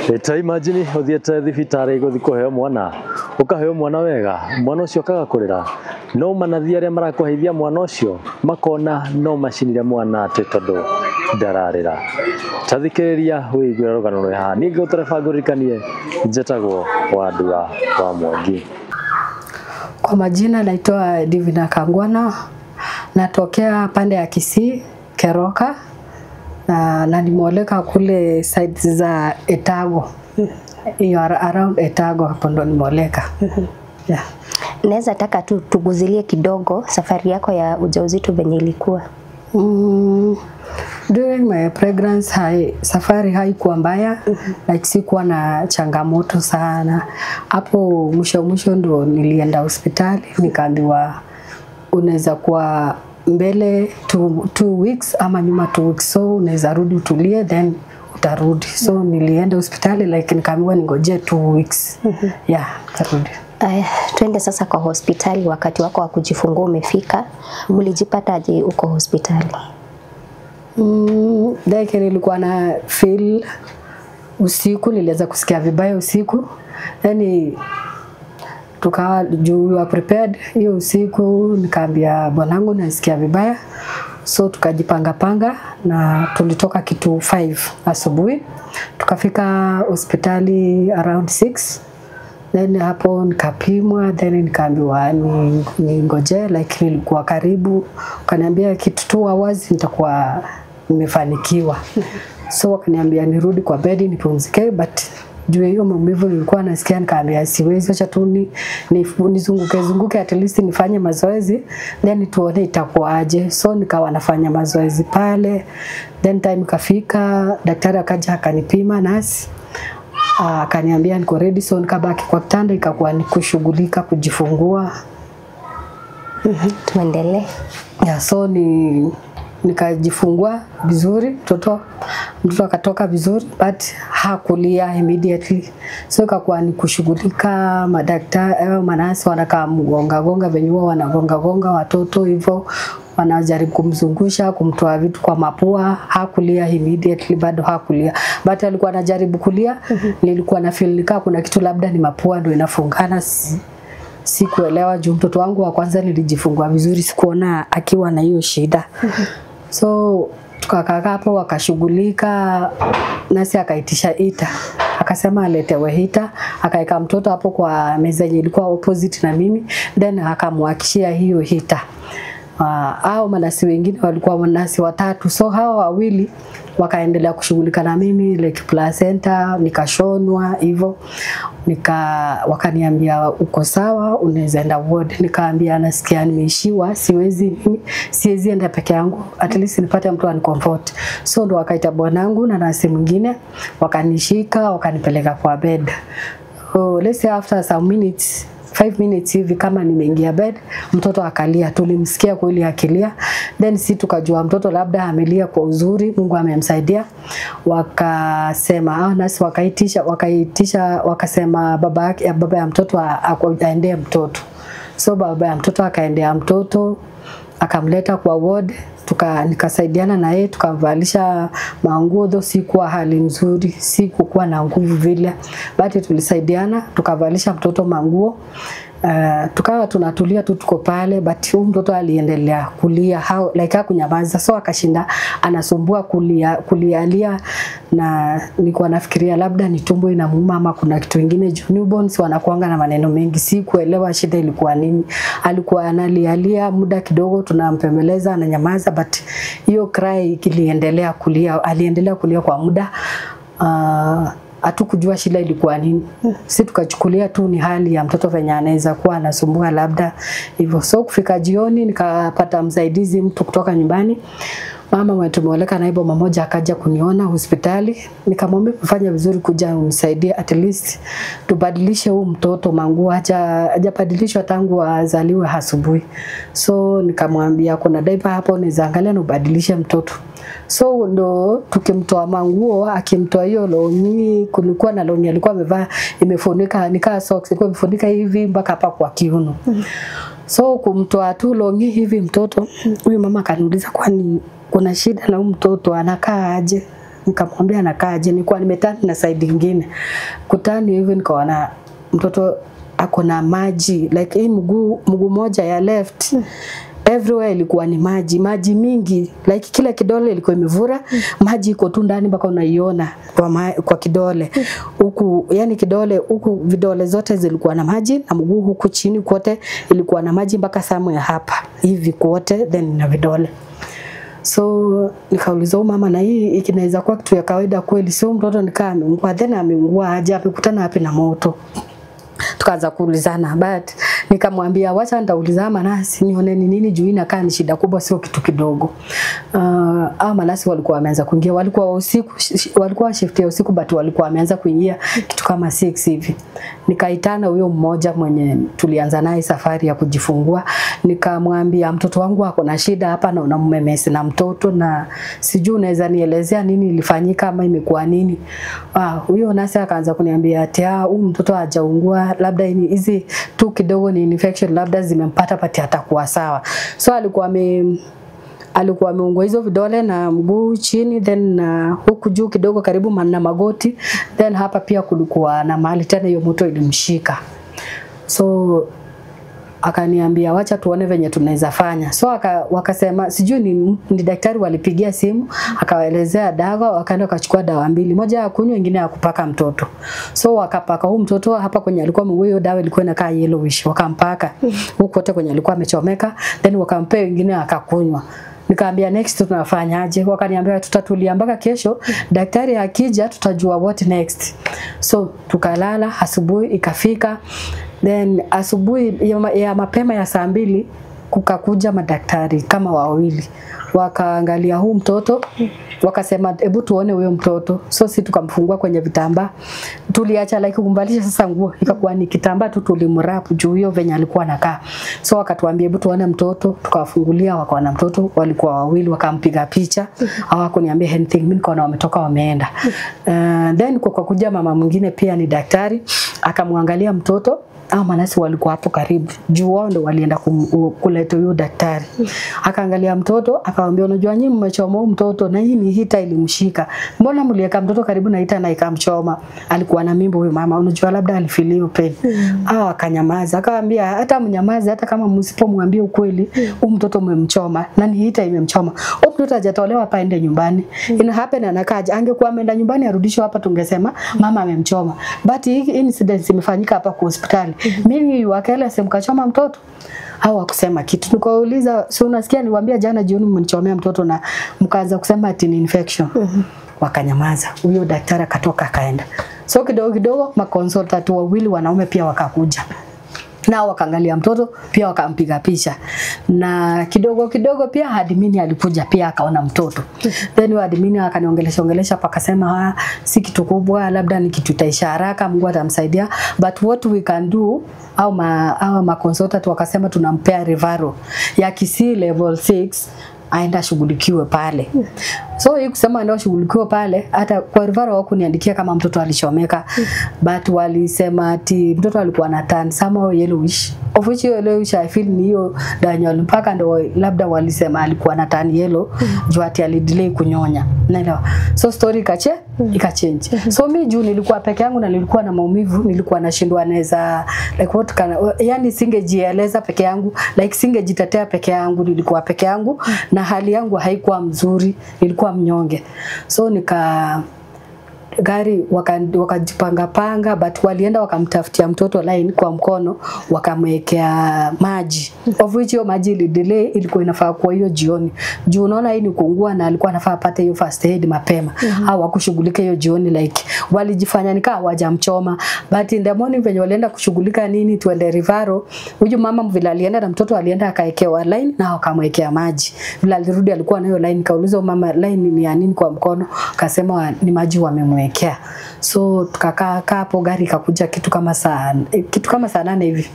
Ta imagine uthiete thibitarĩ gũthiĩ kũheo mwana, ũkaheo mwana wega, mwana ũcio akaga kũrĩra, no manathi arĩa marakũheithia mwana ũcio makona no macinire mwana atĩ tondũ ndararĩra. Ta thikĩrĩria wĩiguĩre rũgano rwĩ haha. Niĩ ngĩgũtereba ngũririkanie njetagwo Wandua wa Mwangi. Kwa majina naitwa Divina Kangwana, natokea pande ya Kisii, Keroka, na nimeoleka kule sides za Etago. Hiyo around Etago hapo ndo nimeoleka. Yeah. Naweza taka tu tuguzilie kidogo safari yako ya ujauzito venye ilikuwa. During my pregnancy safari haikuwa mbaya, like sikuwa na changamoto sana. Hapo mwisho mwisho ndo nilienda hospitali nikaambiwa unaweza kuwa mbele 2 weeks ama nyuma 2 weeks, so unaweza rudi utulie then utarudi. So nilienda hospitali like nikaambiwa ningoje 2 weeks. Yeah, tarudi. Twende sasa kwa hospitali. Wakati wako wa kujifungua umefika, ulijipata aje uko hospitali? Like nilikuwa na feel usiku, nilianza kusikia vibaya usiku. Yani tukawa juu we were prepared hiyo usiku, nikaambia bwanangu nasikia vibaya. So tukajipanga panga na tulitoka kitu 5 asubuhi. Tukafika hospitali around 6. Then hapo nikapimwa, then nikaambiwa ningoje, like nilikuwa karibu. Wakaniambia kitu 2 hours nitakuwa nimefanikiwa. So wakaniambia nirudi kwa bedi nipumzike, but juu hiyo maumivu nilikuwa nasikia nikaambia siwezi, acha tu nizunguke zunguke at least nifanye mazoezi then tuone itakuwaje. So nikawa nafanya mazoezi pale, then time ikafika, daktari akaja akanipima nasi akaniambia niko ready. So nikabaki kwa kitanda, ikakuwa ni kushughulika kujifungua. Tuendelee. Yeah, so nikajifungua vizuri, mtoto akatoka vizuri, but hakulia immediately. So ikakuwa ni kushughulika, madaktari manasi wanakaa mgonga gonga venye huwa wanagonga gonga watoto hivyo, wanajaribu kumzungusha, kumtoa vitu kwa mapua. Hakulia immediately, bado hakulia, but alikuwa anajaribu kulia. Nilikuwa na feel nikaa kuna kitu labda ni mapua ndio inafungana, sikuelewa juu mtoto wangu wa kwanza nilijifungua vizuri, sikuona akiwa na hiyo shida. So tukakaa hapo wakashughulika, nasi akaitisha ita, akasema aletewe hita, akaeka mtoto hapo kwa meza yenye ilikuwa opposite na mimi, then akamwakishia hiyo hita. Hao manasi wengine walikuwa manasi watatu, so hao wawili wakaendelea kushughulika na mimi like placenta nikashonwa hivyo, wakaniambia uko sawa unaweza enda ward. Nikaambia nasikia nimeishiwa, siwezi mimi, siwezi enda peke yangu, at least nipate mtu anicomfort. So ndo wakaita bwanangu na nasi mwingine, wakanishika wakanipeleka kwa bed. So let's say after some minutes, 5 minutes hivi kama nimeingia bed, mtoto akalia. Tulimsikia kweli akilia. Then si tukajua mtoto labda amelia kwa uzuri, Mungu amemsaidia. Wakasema nasi wakaitisha wakasema baba ya mtoto aendee mtoto. So baba ya mtoto akaendea mtoto, akamleta kwa ward. Nikasaidiana na yeye, tukamvalisha manguo, though sikuwa hali nzuri, sikuwa na nguvu vile, but tulisaidiana tukavalisha mtoto manguo. Tukawa tunatulia tu tuko pale, but huyu mtoto aliendelea kulia, like hakunyamaza. So akashinda anasumbua kulia, na nilikuwa nafikiria labda ni tumbo inamuuma ama kuna kitu kingine juu newborns wanakuanga na maneno mengi. Sikuelewa shida ilikuwa nini. Alikuwa analialia muda kidogo, tunampembeleza ananyamaza, but hiyo cry iliendelea kulia, aliendelea kulia kwa muda. Hatukujua shida ilikuwa nini. Sisi tukachukulia tu ni hali ya mtoto venye anaweza kuwa anasumbua labda hivyo. So kufika jioni nikapata msaidizi mtu kutoka nyumbani. Mama wetu tumeoleka na hivyo, mmoja akaja kuniona hospitali. Nikamwambia kufanya vizuri kuja unisaidie at least tubadilishe huu mtoto manguo, hajabadilishwa tangu azaliwe asubuhi. So nikamwambia kuna diaper hapo unaweza angalia na ubadilishe mtoto. So ndo tukimtoa manguo, akimtoa hiyo longi, kulikuwa na longi alikuwa amevaa imefunika, nikaa socks ilikuwa imefunika hivi mpaka hapa kwa kiuno. So kumtoa tu longi hivi mtoto, huyu mama akaniuliza kwani kuna shida na huyu mtoto anakaa aje? Nikamwambia anakaaje? Nilikuwa nimetani na side nyingine. Kutani hivi nikaona mtoto ako na maji like hii mguu moja ya left everywhere ilikuwa ni maji, maji mingi, like kila kidole ilikuwa imevura, maji iko tu ndani mpaka unaiona kwa kidole. Huku yani kidole huku vidole zote zilikuwa na maji, na mguu huku chini kote ilikuwa na maji mpaka somewhere hapa hivi kote, then na vidole. So nikauliza mama, na hii inaweza kuwa kitu ya kawaida kweli? Sio mtoto nikaa ameungua, then ameungua aje, amekutana wapi na moto? Tukaanza kuulizana, but nikamwambia wacha nitauliza manasi nione ni nini, juu inakaa ni shida kubwa, sio kitu kidogo. Manasi walikuwa wameanza kuingia, walikuwa usiku, walikuwa shift ya usiku, but walikuwa wameanza kuingia kitu kama 6 hivi. Nikaitana huyo mmoja mwenye tulianza naye safari ya kujifungua, nikamwambia mtoto wangu ako na shida hapa na unamemesi na mtoto, na sijui unaweza nielezea nini ilifanyika ama imekuwa nini. Huyo nasi akaanza kuniambia ati huyu mtoto hajaungua, labda hizi tu kidogo ni infection, labda zimempata pati atakuwa sawa. So alikuwa ameungua hizo vidole na mguu chini, then huku juu kidogo karibu na magoti, then hapa pia kulikuwa na mahali tena hiyo moto ilimshika. So akaniambia wacha tuone venye tunaweza fanya. So wakasema sijui ni daktari walipigia simu, akawaelezea dawa, wakaenda wakachukua dawa mbili, moja ya kunywa, nyingine ya kupaka mtoto. So wakapaka huyu mtoto hapa kwenye alikuwa mguu, hiyo dawa ilikuwa inakaa yellowish, wakampaka huko kote kwenye alikuwa amechomeka, then wakampea nyingine akakunywa. Nikaambia next tunafanyaje? Wakaniambia tutatulia mpaka kesho, daktari akija tutajua what next. So tukalala, asubuhi ikafika. Then asubuhi ya mapema ya saa 2 kukakuja madaktari kama wawili. Wakaangalia huu mtoto, wakasema hebu tuone huyo mtoto. So sisi tukamfungua kwenye vitambaa. Tuliacha like kumbalisha sasa nguo, ikakuwa ni kitambaa tu tulimwrap juu hiyo venye alikuwa anakaa. So wakatuambia hebu tuone mtoto, tukawafungulia wakaona mtoto, walikuwa wawili, wakampiga picha. Hawakuniambia anything, mimi nikaona wametoka wameenda. Then kwa kuja mama mwingine pia ni daktari, akamwangalia mtoto. Manasi walikuwa hapo karibu, juu wao ndio walienda kuleta huyo daktari. Akaangalia mtoto akamwambia, unajua nyinyi mmechoma mtoto na hii ni hita ilimshika, mbona mliweka mtoto karibu na hita na ikamchoma? Alikuwa na mimba huyo mama, unajua labda alifeel pain. Akanyamaza. Akamwambia hata mnyamaze, hata kama msipomwambia ukweli, huyu mtoto mmemchoma na ni hita imemchoma. Huyu mtoto hajatolewa hapa aende nyumbani. Ina happen anakaja, angekuwa ameenda nyumbani arudishwe hapa tungesema mama amemchoma. But hii incident imefanyika hapa kwa hospitali. Mimi wakela semkachoma mtoto. Hawakusema kitu. Nikauliza, si unasikia niwaambia jana jioni mmenichomea mtoto na mkaanza kusema ati ni infection. Wakanyamaza. Huyo daktari akatoka akaenda. So kidogo kidogo ma consultant wawili wanaume pia wakakuja. Na wakaangalia mtoto pia wakampiga picha. Na kidogo kidogo pia admin alikuja pia akaona mtoto. Then admin akaniongelesha ongelesha pakasema si kitu kubwa, labda ni kitu itaisha haraka, Mungu atamsaidia, but what we can do, au ma consultant wakasema tunampea referral ya Kisii level 6 aenda shughulikiwe pale. So hii kusema aenda shughulikiwe pale, hata kwa referral hawakuniandikia kama mtoto alichomeka. But walisema ati mtoto alikuwa na tan somehow yellowish. Of which yellowish I feel ni hiyo Daniel mpaka ndo labda walisema alikuwa na tan yellow juu ati alidelay kunyonya. Naelewa. So story ikachange. So mimi juu nilikuwa peke yangu na nilikuwa na maumivu, nilikuwa nashindwa naweza like what can, yani singejieleza peke yangu, like singejitetea peke yangu, nilikuwa peke yangu na hali yangu haikuwa mzuri, nilikuwa mnyonge. So nika gari wakajipanga panga, but walienda wakamtafutia mtoto line kwa mkono, wakamwekea maji. Of which hiyo maji ili delay, ilikuwa inafaa kwa hiyo jioni. Juu unaona hii ni kuungua na alikuwa anafaa apate hiyo first aid mapema. Au hawakushughulika hiyo jioni, like walijifanya nikaa hawajamchoma. But in the morning venye walienda kushughulika nini tuende Rivaro, huyu mama vile alienda na mtoto alienda akaekewa line na wakamwekea maji. Vile alirudi alikuwa nayo line, kauliza mama line ni ya nini kwa mkono, akasema ni maji wamemwekea. So tukakaa hapo, gari ikakuja kitu kama saa 8 hivi.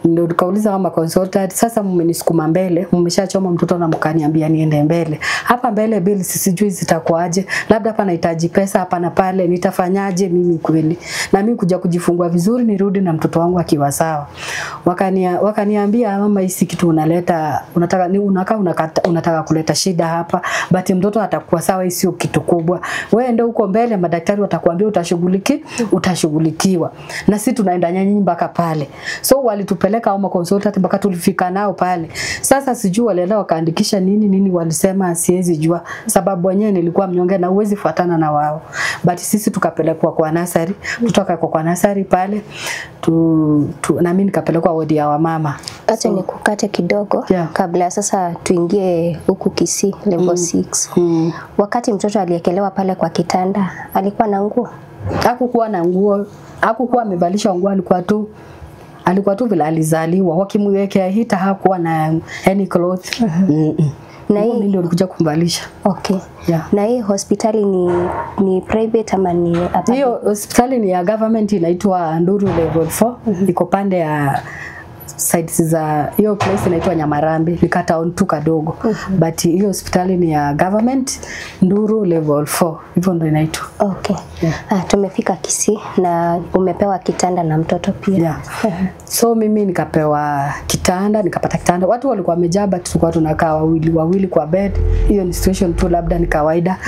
Ndio tukauliza kama consultant, sasa mmenisukuma mbele, mmeshachoma mtoto na mkaniambia niende mbele. Hapa mbele bill sijui zitakuaje, labda hapa nahitaji pesa hapa na pale, nitafanyaje mimi kweli? Na mimi kuja kujifungua vizuri nirudi na mtoto wangu akiwa sawa. Wakaniambia mama, hisi kitu unaleta, unataka ni unakaa unataka kuleta shida hapa, but mtoto atakuwa sawa, hii sio kitu kubwa. Wewe ndio uko mbele, madaktari watakuambia utashughulikiwa. Na sisi tunaenda nyinyi mpaka pale. So walitupeleka au consultant mpaka tulifika nao pale. Sasa sijui walienda wakaandikisha nini nini, walisema siwezi jua sababu wenyewe nilikuwa mnyonge na uwezi fuatana na wao. But sisi tukapelekwa kwa nasari, kutoka kwa nasari pale na mimi nikapelekwa wodi ya wamama. Acha nikukate kidogo, yeah. Kabla sasa tuingie huku Kisii level 6. Wakati mtoto aliekelewa pale kwa kitanda, alikuwa na nguo? Hakukuwa na nguo, hakukuwa amevalishwa nguo, alikuwa tu vile alizaliwa. Wakimwekea hita hakuwa na any cloth. Na hii ndio nilikuja kumvalisha. Okay. Yeah. Na hii hospitali ni private ama ni hapa? Hiyo hospitali ni ya government, inaitwa Nduru level 4. Iko pande ya sides za hiyo place inaitwa Nyamarambi, ni town tu kadogo. But hiyo hospitali ni ya government, Nduru level 4. Hivyo ndio inaitwa. Okay. Yeah. Tumefika Kisii na umepewa kitanda na mtoto pia. Yeah. So mimi nikapewa kitanda, nikapata kitanda. Watu walikuwa wamejaa, but tulikuwa tunakaa wawili wawili kwa bed. Hiyo ni situation tu, labda ni kawaida.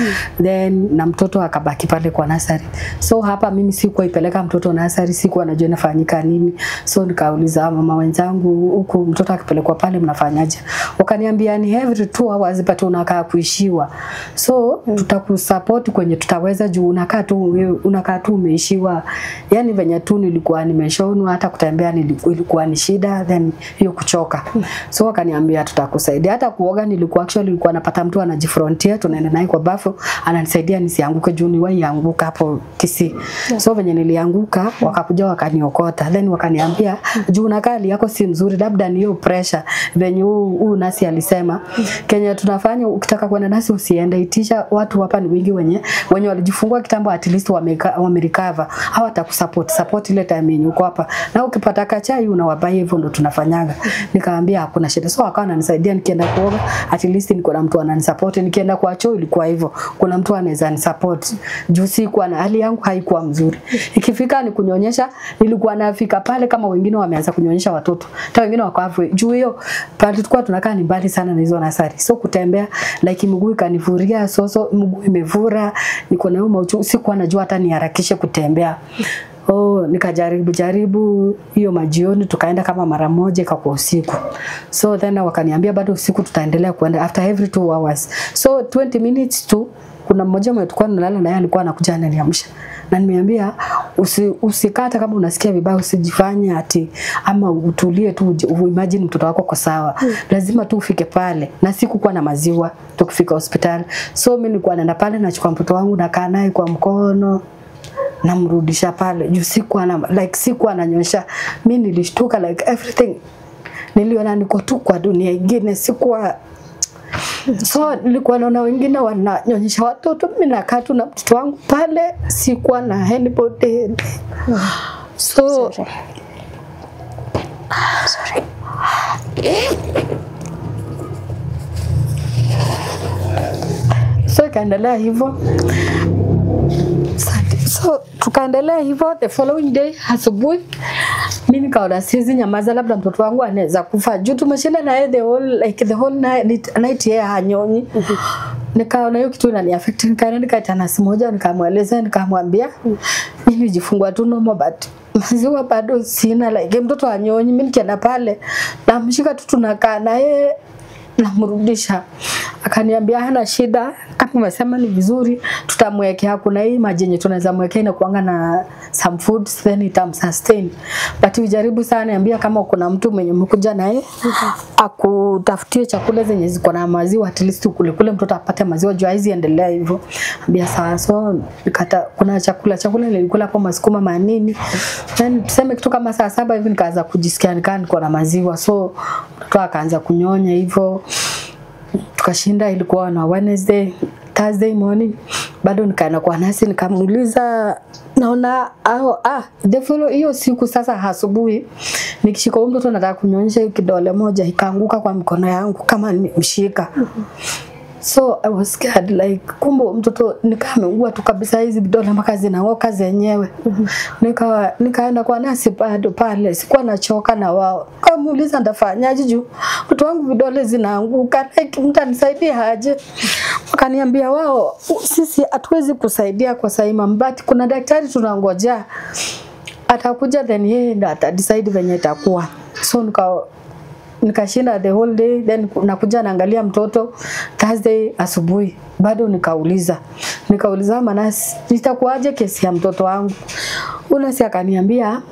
Then na mtoto akabaki pale kwa nursery. So hapa mimi sikuwa ipeleka mtoto nursery, sikuwa najua inafanyika nini. So nikauliza mama wenzangu, huku mtoto akipelekwa pale mnafanyaje? Wakaniambia ni every 2 hours but unakaa kuishiwa. So tutakusupport kwenye tutaweza, juu unakaa tu umeishiwa. Yani venye tu nilikuwa nimeshonwa, hata kutembea ilikuwa ni shida, then hiyo kuchoka. So wakaniambia tutakusaidia. Hata kuoga nilikuwa actually nilikuwa napata mtu anajifrontier, tunaenda naye kwa bafu, ananisaidia nisianguke juu niwahi anguka hapo Kisii. So venye nilianguka wakakuja wakaniokota, then wakaniambia juu unakaa yako si mzuri, labda ni hiyo pressure venye huu nasi alisema. Kenya tunafanya, ukitaka kwenda nasi usiende, itisha watu hapa ni wengi wenye walijifungua kitambo, at least wamerecover, hawatakusupport ile time yenye uko hapa, na ukipata kachai unawabai. Hivyo ndo tunafanyaga. Nikamwambia hakuna shida. So akawa ananisaidia nikienda kuoga, at least niko na mtu ananisupport. Nikienda kwa choo ilikuwa hivyo, kuna mtu anaweza nisupport juu sikuwa na hali yangu haikuwa mzuri. Ikifika ni kunyonyesha, nilikuwa nafika pale kama wengine wameanza kunyonyesha watoto, hata wengine wako hapo juu. Hiyo pale tulikuwa tunakaa ni mbali sana na hizo nasari, so kutembea like mguu ikanifuria, so mguu imevura, niko na mauchungu, sikuwa najua hata niharakishe kutembea. Oh, nikajaribu jaribu hiyo majioni, tukaenda kama mara moja ikakuwa usiku. So then wakaniambia bado usiku tutaendelea kuenda after every 2 hours. So 20 minutes tu, kuna mmoja mwenye tulikuwa tunalala naye alikuwa anakuja ananiamsha. Na nimeambia usikata kama unasikia vibaya, usijifanye ati ama utulie tu, imagine mtoto wako kwa sawa. Lazima tu ufike pale. Na sikukuwa na maziwa tukifika hospitali. So mimi nilikuwa naenda pale nachukua mtoto wangu nakaa naye kwa mkono, namrudisha pale juu sikuwa na like sikuwa ananyonyesha. Mimi nilishtuka like everything niliona niko tu kwa dunia nyingine, sikuwa. So nilikuwa naona wengine wananyonyesha watoto, mimi nakaa tu na mtoto wangu pale, sikuwa na anybody. So sorry. Sorry. So ikaendelea hivyo. So tukaendelea hivyo. The following day asubuhi mimi nikaona siwezi nyamaza, labda mtoto wangu anaweza kufa juu tumeshinda na yeye the whole like the whole night yeye hanyonyi. Nikaona hiyo kitu inaniaffect, nikaenda nikaita nasi moja, nikamweleza, nikamwambia mimi nijifungua tu normal but maziwa bado sina, like mtoto hanyonyi. Mimi nikienda pale namshika tu tunakaa na yeye namrudisha. Akaniambia hana shida, kama umesema ni vizuri tutamwekea, kuna hii maji yenye tunaweza mwekea inakuanga na some foods then itamsustain, but ujaribu sana, niambia kama kuna mtu mwenye umekuja naye akutafutie chakula zenye ziko na maziwa, at least kule kule mtoto apate maziwa juu haizi endelea hivyo. Ambia sawa. So nikata kuna chakula nilikula hapo masukuma manini, then tuseme kitu kama saa 7 hivi nikaanza kujisikia nikaa niko na maziwa. So mtoto akaanza kunyonya hivyo. Tukashinda, ilikuwa na Wednesday, Thursday morning Bado nikaenda kwa nasi nikamuuliza naona the follow hiyo siku sasa asubuhi nikishika huyo mtoto nataka kunyonyesha kidole moja ikaanguka kwa mikono yangu kama nimemshika. So I was scared like kumbe mtoto nikameugua tu kabisa, hizi vidole mpaka zinaoka zenyewe. Nikaenda kwa nasi bado pale, sikuwa nachoka na wao. Nikamuuliza ndafanyaje juu mtoto wangu vidole zinaanguka, like mtanisaidia aje? Wakaniambia wao sisi hatuwezi kusaidia kwa saima, but kuna daktari tunangojea atakuja, then yeye ndo atadecide venye itakuwa. So nikashinda the whole day, then nakuja naangalia mtoto Thursday asubuhi. Bado nikauliza manasi nitakuaje kesi ya mtoto wangu? Unasi akaniambia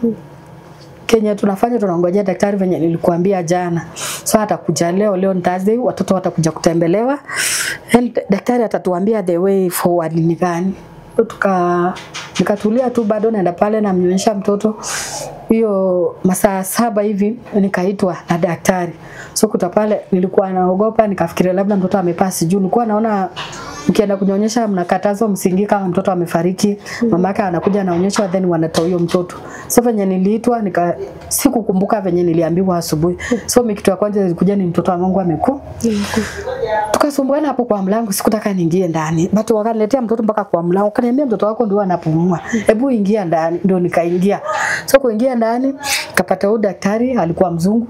Kenya tunafanya tunangojea daktari venye nilikuambia jana. So atakuja leo ni Thursday, watoto watakuja kutembelewa. And daktari atatuambia the way forward ni gani. Nikatulia tu, bado naenda pale namnyonyesha mtoto. Hiyo masaa 7 hivi nikaitwa na daktari. So kuta pale nilikuwa naogopa, nikafikiria labda mtoto amepasi juu nilikuwa naona mkienda kunyonyesha mnakatazwa msingi kama mtoto amefariki, mamake anakuja anaonyeshwa then wanatoa huyo mtoto. So venye niliitwa sikukumbuka venye niliambiwa asubuhi. So mimi kitu ya kwanza ilikuja ni mtoto wangu amekufa. Tukasumbuana hapo kwa mlango, sikutaka niingie ndani. But wakaniletea mtoto mpaka kwa mlango. Wakaniambia mtoto wako ndio anapumua. Hebu ingia ndani. Ndio nikaingia. So kuingia ndani kapata huyo daktari alikuwa mzungu.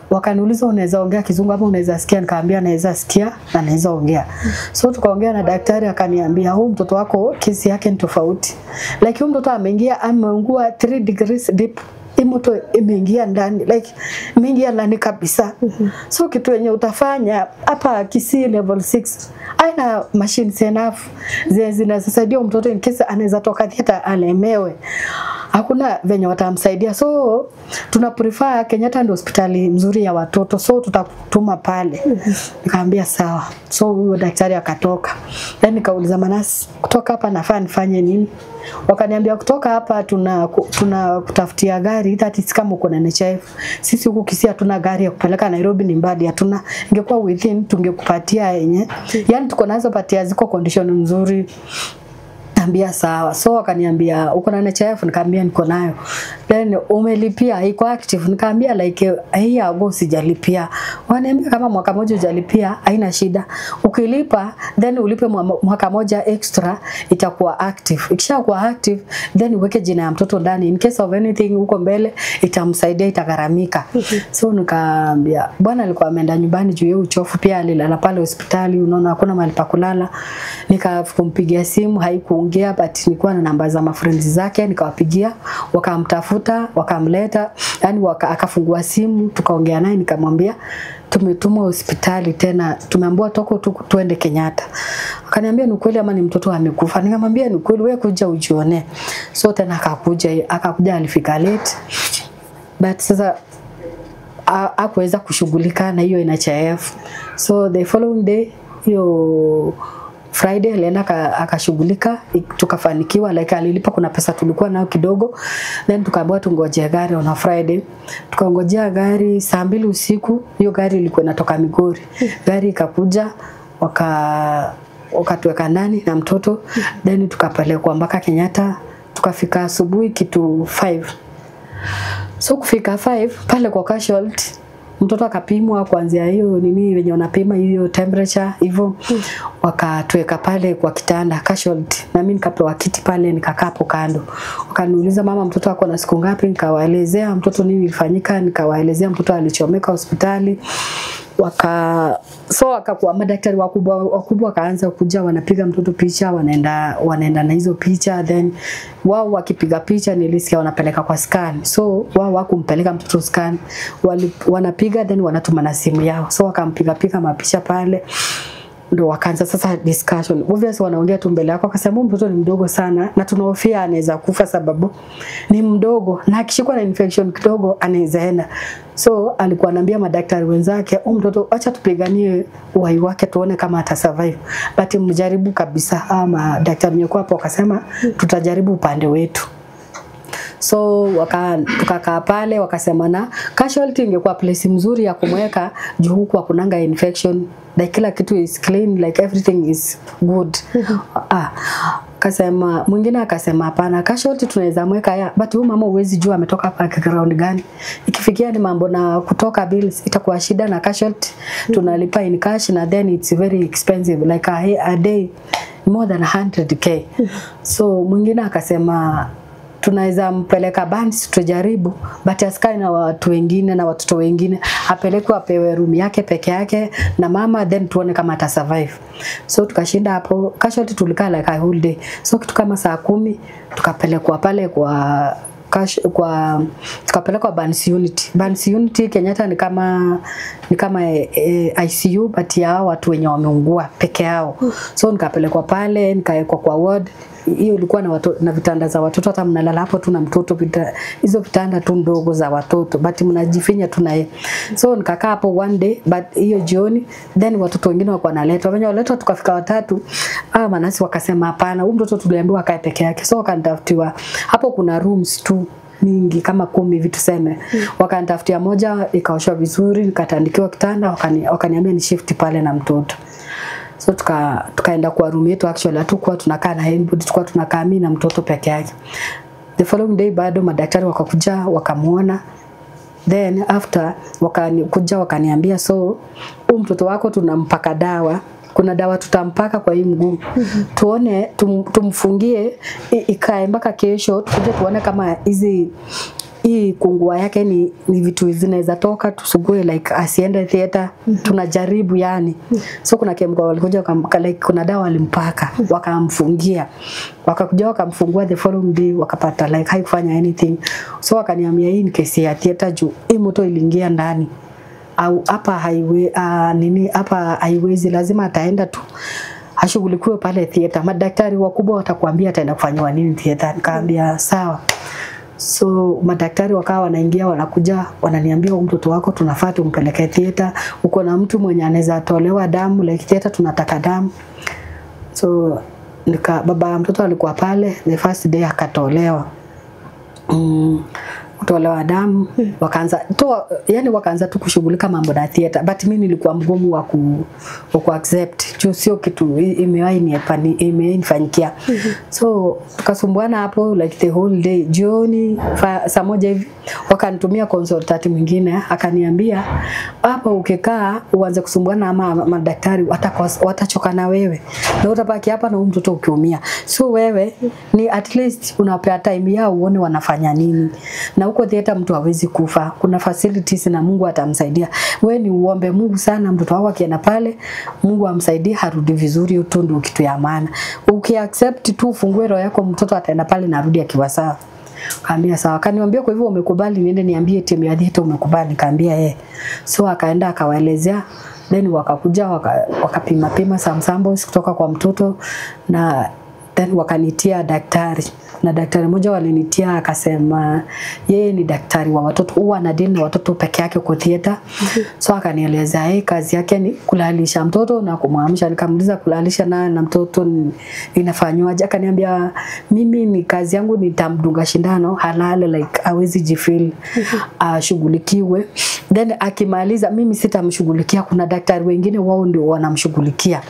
Wakaniuliza unaweza ongea kizungu ama unaweza sikia? Nikamwambia naweza sikia na naweza ongea. So tukaongea na daktari akaniambia huyu mtoto wako kesi yake ni tofauti. Like huyu mtoto ameingia ameungua 3 degrees deep. Moto imeingia ndani, like imeingia ndani kabisa. So kitu yenye utafanya hapa Kisii level 6 aina machines enough zinasaidia mtoto in case anaweza toka theater alemewe. Hakuna venye watamsaidia. So tuna prefer Kenyatta ndio hospitali nzuri ya watoto, so tutakutuma pale. Nikamwambia sawa. So huyo daktari akatoka. Then nikauliza manasi kutoka hapa nafaa nifanye nini? Wakaniambia kutoka hapa tuna kutafutia gari, that is kama uko na NHIF. Sisi huku Kisii hatuna gari ya kupeleka Nairobi, ni mbali, hatuna. Ingekuwa within tungekupatia yenye. Yaani tuko nazo patia ziko condition nzuri. Ambia sawa. So wakaniambia uko na NHIF? Nikamwambia niko nayo. Then umelipia iko active? Nikamwambia like hii ago sijalipia. Waniambia kama mwaka mmoja hujalipia haina shida. Ukilipa then ulipe mwaka moja extra itakuwa active. Ikishakuwa active then uweke jina ya mtoto ndani in case of anything huko mbele itamsaidia, itagharamika. So nikamwambia bwana alikuwa ameenda nyumbani juu ya uchofu, pia alilala pale hospitali, unaona hakuna mahali pa kulala. Nikampigia simu haikuongea, but nilikuwa na namba za mafriends zake nikawapigia, wakamtafuta, wakamleta, yani akafungua simu tukaongea naye, nikamwambia tumetumwa hospitali tena, tumeambiwa toko tu tuende Kenyatta. Akaniambia ni kweli ama ni mtoto amekufa? Nikamwambia ni kweli, wewe kuja ujione. So tena akakuja, alifika late. But sasa hakuweza kushughulika na hiyo NHIF. So the following day, hiyo Friday alienda akashughulika, tukafanikiwa, like alilipa, kuna pesa tulikuwa nayo kidogo. Then tukaambiwa tungoje gari on a Friday. Tukangojea gari saa 2 usiku, hiyo gari ilikuwa inatoka Migori. Gari ikakuja, wakatuweka ndani na mtoto, then tukapelekwa mpaka Kenyatta. Tukafika asubuhi kitu 5. So kufika 5 pale kwa casualty mtoto akapimwa kuanzia hiyo nini wenye wanapima hiyo temperature hivyo, wakatuweka pale kwa kitanda casualty, na mimi nikapewa kiti pale nikakaa hapo kando. Wakaniuliza mama mtoto wako na siku ngapi? Nikawaelezea mtoto nini ilifanyika, nikawaelezea mtoto alichomeka hospitali. So wakakuwa madaktari wakubwa wakaanza kuja wanapiga mtoto picha, wanaenda na hizo picha, then wao wakipiga picha nilisikia wanapeleka kwa scan. So wao hawakumpeleka mtoto scan, wanapiga then wanatuma na simu yao. So wakampiga piga mapicha pale, ndo wakaanza sasa discussion. Obviously wanaongea tu mbele yako, akasema mtoto ni mdogo sana na tunahofia anaweza kufa sababu ni mdogo na akishikwa na infection kidogo anaweza enda. So alikuwa anambia madaktari wenzake, mtoto acha tupiganie uhai wake tuone kama ata survive, but mjaribu kabisa. Ama daktari mwenyewe hapo akasema tutajaribu upande wetu. So tukakaa pale, wakasema na casualty ingekuwa place mzuri ya kumweka juu huku hakunanga infection, like kila kitu is clean, like everything is good. Akasema mwingine akasema hapana, casualty tunaweza mweka ya, but huyu mama huwezi jua ametoka background gani. Ikifikia ni mambo na kutoka bills itakuwa shida, na casualty tunalipa in cash na then it's very expensive, like a day more than 100k. So mwingine akasema tunaweza mpeleka Burns tujaribu, but asikae na watu wengine na watoto wengine, apelekwe apewe room yake peke yake na mama, then tuone kama ata survive. So tukashinda hapo casualty, tulikaa like a whole day. So kitu kama saa 10 tukapelekwa pale kwa tukapelekwa Burns unit. Burns unit Kenyatta ni kama ICU but ya watu wenye wameungua peke yao. So nikapelekwa pale, nikawekwa kwa ward. Hiyo ilikuwa na watoto, na vitanda za watoto, hata mnalala hapo tu na mtoto, hizo vitanda tu ndogo za watoto, but mnajifinya tu na yeye. So nikakaa hapo one day, but hiyo jioni then watoto wengine wakawa wanaletwa. Wenye waletwa tukafika watatu, manasi wakasema hapana, huyu mtoto tuliambiwa akae peke yake. So wakanitafutiwa hapo, kuna rooms tu mingi kama 10 hivi tuseme. Wakanitafutia moja ikaoshwa vizuri, nikatandikiwa kitanda, wakaniambia ni shift pale na mtoto. So tukaenda kwa room yetu. Actually hatukuwa tunakaa na anybody, tulikuwa tunakaa mimi na mtoto peke yake. The following day bado madaktari wakakuja wakamuona. Then after wakakuja wakaniambia, so huyu mtoto wako tunampaka dawa, kuna dawa tutampaka kwa hii mguu. Tuone tumfungie ikae mpaka kesho, tukuje tuone kama hizi hii kungua yake ni vitu zinaweza toka, tusugue like asiende theater. Tunajaribu yani. So kuna chemical walikuja like kuna dawa walimpaka wakamfungia, wakakuja wakamfungua the following day, wakapata like haikufanya anything. So wakaniambia hii ni kesi ya theater juu hii moto iliingia ndani, au hapa highway nini hapa haiwezi, lazima ataenda tu ashughulikiwe pale theater. Madaktari wakubwa watakwambia ataenda kufanywa nini theater. Nikamwambia sawa. So madaktari wakawa wanaingia wanakuja wananiambia huyu mtoto wako tunafaa tumpeleke theater, uko na mtu mwenye anaweza tolewa damu, like theater tunataka damu. So baba mtoto alikuwa pale the first day akatolewa. Kutolewa damu, wakaanza yani wakaanza tu kushughulika mambo na theater, but mimi nilikuwa mgumu wa ku accept juu sio kitu imewahi nifanyikia. So tukasumbuana hapo like the whole day. Jioni saa 1 hivi wakanitumia consultant mwingine, akaniambia hapo ukikaa uanze kusumbuana ama madaktari watachoka na wewe, na utabaki hapa na huyu mtoto ukiumia. So wewe ni at least unapea time yao uone wanafanya nini. Na huko theater mtu hawezi kufa, kuna facilities na Mungu atamsaidia. Wewe ni uombe Mungu sana, mtoto wako akienda pale Mungu amsaidie harudi vizuri, tu ndio kitu ya maana. Ukiaccept tu ufungue roho yako, mtoto ataenda pale na arudi akiwa sawa. Kaambia sawa. Kaniambia kwa hivyo umekubali niende niambie timu ya theater umekubali? Kaambia eh. So akaenda akawaelezea, then wakakuja wakapima pima some samples kutoka kwa mtoto, na then wakanitia daktari. Na daktari mmoja walinitia akasema yeye ni daktari wa watoto, huwa anadeal na watoto peke yake kwa theater. So akanieleza yeye kazi yake ni kulalisha mtoto na kumwamsha. Nikamuuliza kulalisha na mtoto inafanywaje? Akaniambia mimi ni kazi yangu nitamdunga shindano halale, like hawezi jifeel, ashughulikiwe. Then akimaliza mimi sitamshughulikia, kuna daktari wengine wao ndio wanamshughulikia.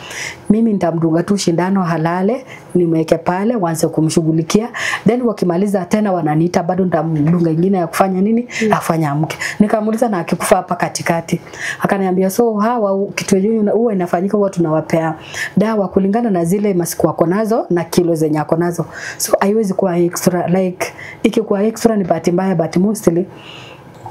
Mimi nitamdunga tu shindano halale, nimweke pale waanze kumshughulikia. Then wakimaliza tena wananiita bado nitamdunga nyingine ya kufanya nini, afanya amke. Nikamuuliza na akikufa hapa katikati? Akaniambia so hawa kitu yenyewe huwa inafanyika, huwa tunawapea dawa kulingana na zile masiku wako nazo na kilo zenye ako nazo. So haiwezi kuwa extra, like ikikuwa extra ni bahati mbaya, but mostly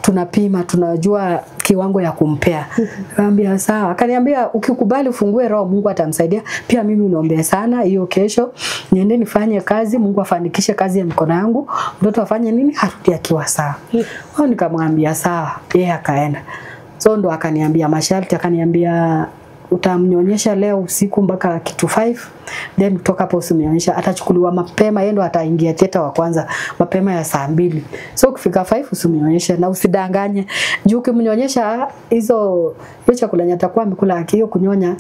tunapima tunajua kiwango ya kumpea. Nikamwambia sawa. Akaniambia ukikubali ufungue roho Mungu atamsaidia. Pia mimi uniombee sana hiyo kesho niende nifanye kazi, Mungu afanikishe kazi ya mikono yangu, mtoto afanye nini, arudi akiwa sawa. Nikamwambia sawa. Yeye akaenda. So ndo akaniambia masharti, akaniambia Utamnyonyesha leo usiku mpaka kitu 5, then kutoka hapo usimnyonyesha, atachukuliwa mapema, yeye ndo ataingia theater wa kwanza mapema ya saa 2. So ukifika 5 usimnyonyeshe na usidanganye. Juu ukimnyonyesha hizo chakula yenye atakuwa amekula hiyo kunyonya,